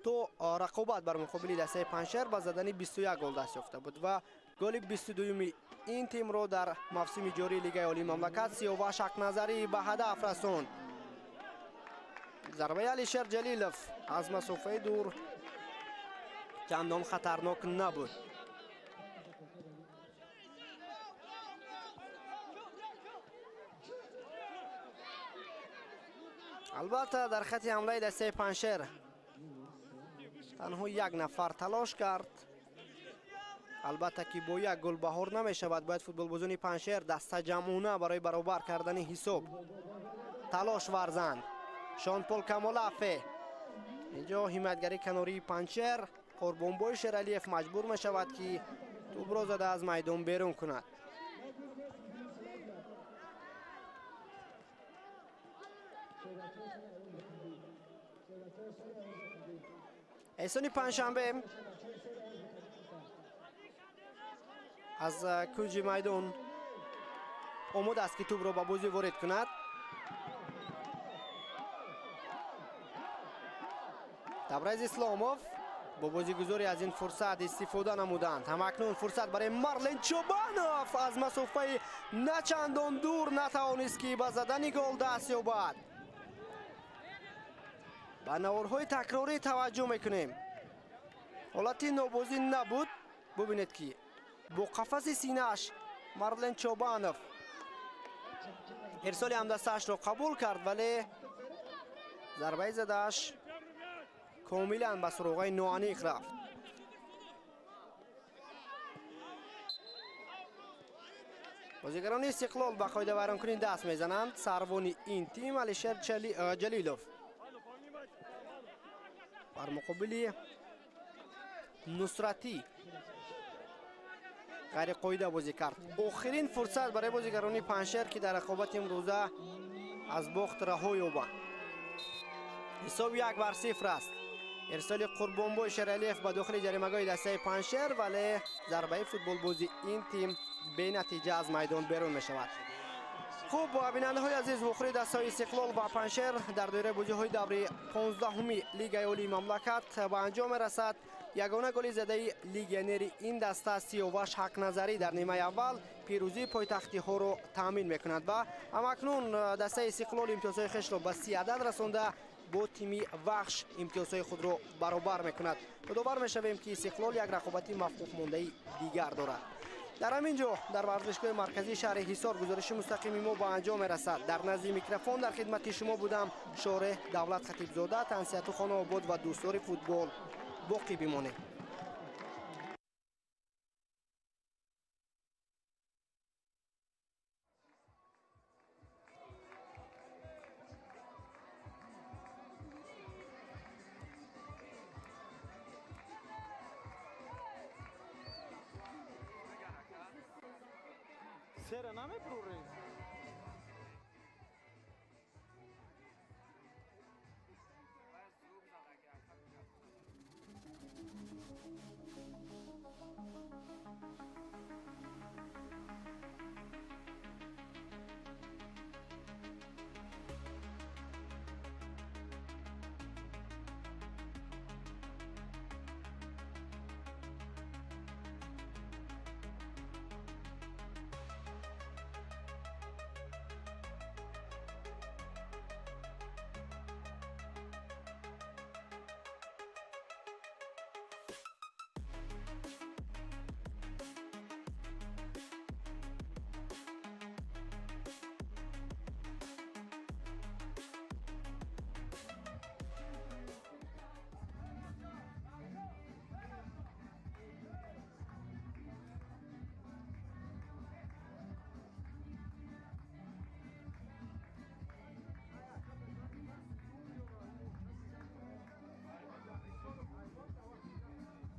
то рақобат бар муқобили дастаи Паншер ба задани 21 гол даст ёфта буд ва голи 22-юми ин тимро дар мавсими ҷории Лигаи олии мамлакат Сиёваш Ҳақназарӣ ба ҳадаф расонд. Зарбаи Алишер Ҷалилов аз масофаи дур чандон хатарнок набуд. Албатта дар хати ҳамлаи дастаи Паншер танҳо як нафар талош кард. Албатта ки бо як гол баҳор намешавад. Бояд футболбозони Паншер дастаҷамъона барои баробар кардани ҳисоб талош варзанд. Шонпол Камолафе, инҷо ҳимоятгари канории Паншер Қурбонбой Шералиев маҷбур мешавад ки тӯбро зада аз майдон берун кунад. Эҳсони Панҷшанбе аз кунҷи майдон омода аст ки тӯбро ба бозӣ ворид кунад. Табрез Исломов бо бозигузорӣ аз ин фурсат истифода намуданд. Ҳамакнун фурсат барои Марлен Чобанов аз масофаи начандон дур натавонист ки ба задани гол даст ёбад. Ба наворҳои такрорӣ таваҷҷӯҳ мекунем. Ҳолати нобозӣ набуд. Бубинед ки бо қафаси синааш Марлен Чобанов ирсоли ҳамдастаашро қабул кард, вале зарбаи задааш комилан ба суроғаи ноаниқ рафт. Бозигарони Истиқлол ба қоидавайронкунӣ даст мезананд. Сарвони ин тим Алишер Ҷалилов бар муқобили Нусратӣ ғайриқоида бозӣ кард. Охирин фурсат барои бозигарони Панҷшер, ки дар рақобати имрӯза аз бохт раҳо ёбанд. Ҳисоб 1-0 аст. Ирсоли Қурбонбой Шералиев ба дохили ҷаримагоҳи дастаи Панҷшер, вале зарбаи футболбози ин тим бенатиҷа аз майдон берун мешавад. Хуб, бинандаҳои азиз, вохӯрии дастаҳои Истиқлол ва Панҷшер дар доираи бозиҳои даври 15-уми Лигаи Олии мамлакат ба анҷом мерасад. Ягона голи задаи легионери ин даста Сиёваш Ҳақназарӣ дар нимаи аввал пирӯзии пойтахтиҳоро таъмин мекунад ва ҳамакнун дастаи Истиқлол имтиёзҳои хешро ба 30 адад расонда бо тими Вахш имтиёзҳои худро баробар мекунад. Ёдовар мешавем, ки Истиқлол як рақобати мавқуфмондаи дигар дорад. Дар ҳамин ҷо дар варзишгоҳи марказии шаҳри Ҳисор гузориши мустақими мо ба анҷом мерасад. Дар назди микрофон дар хидмати шумо будам Шореҳ Давлат Хатибзода. Тансиҳату хонаобод ва дӯстдори футбол боқӣ бимонед. Сера намепрурӣ?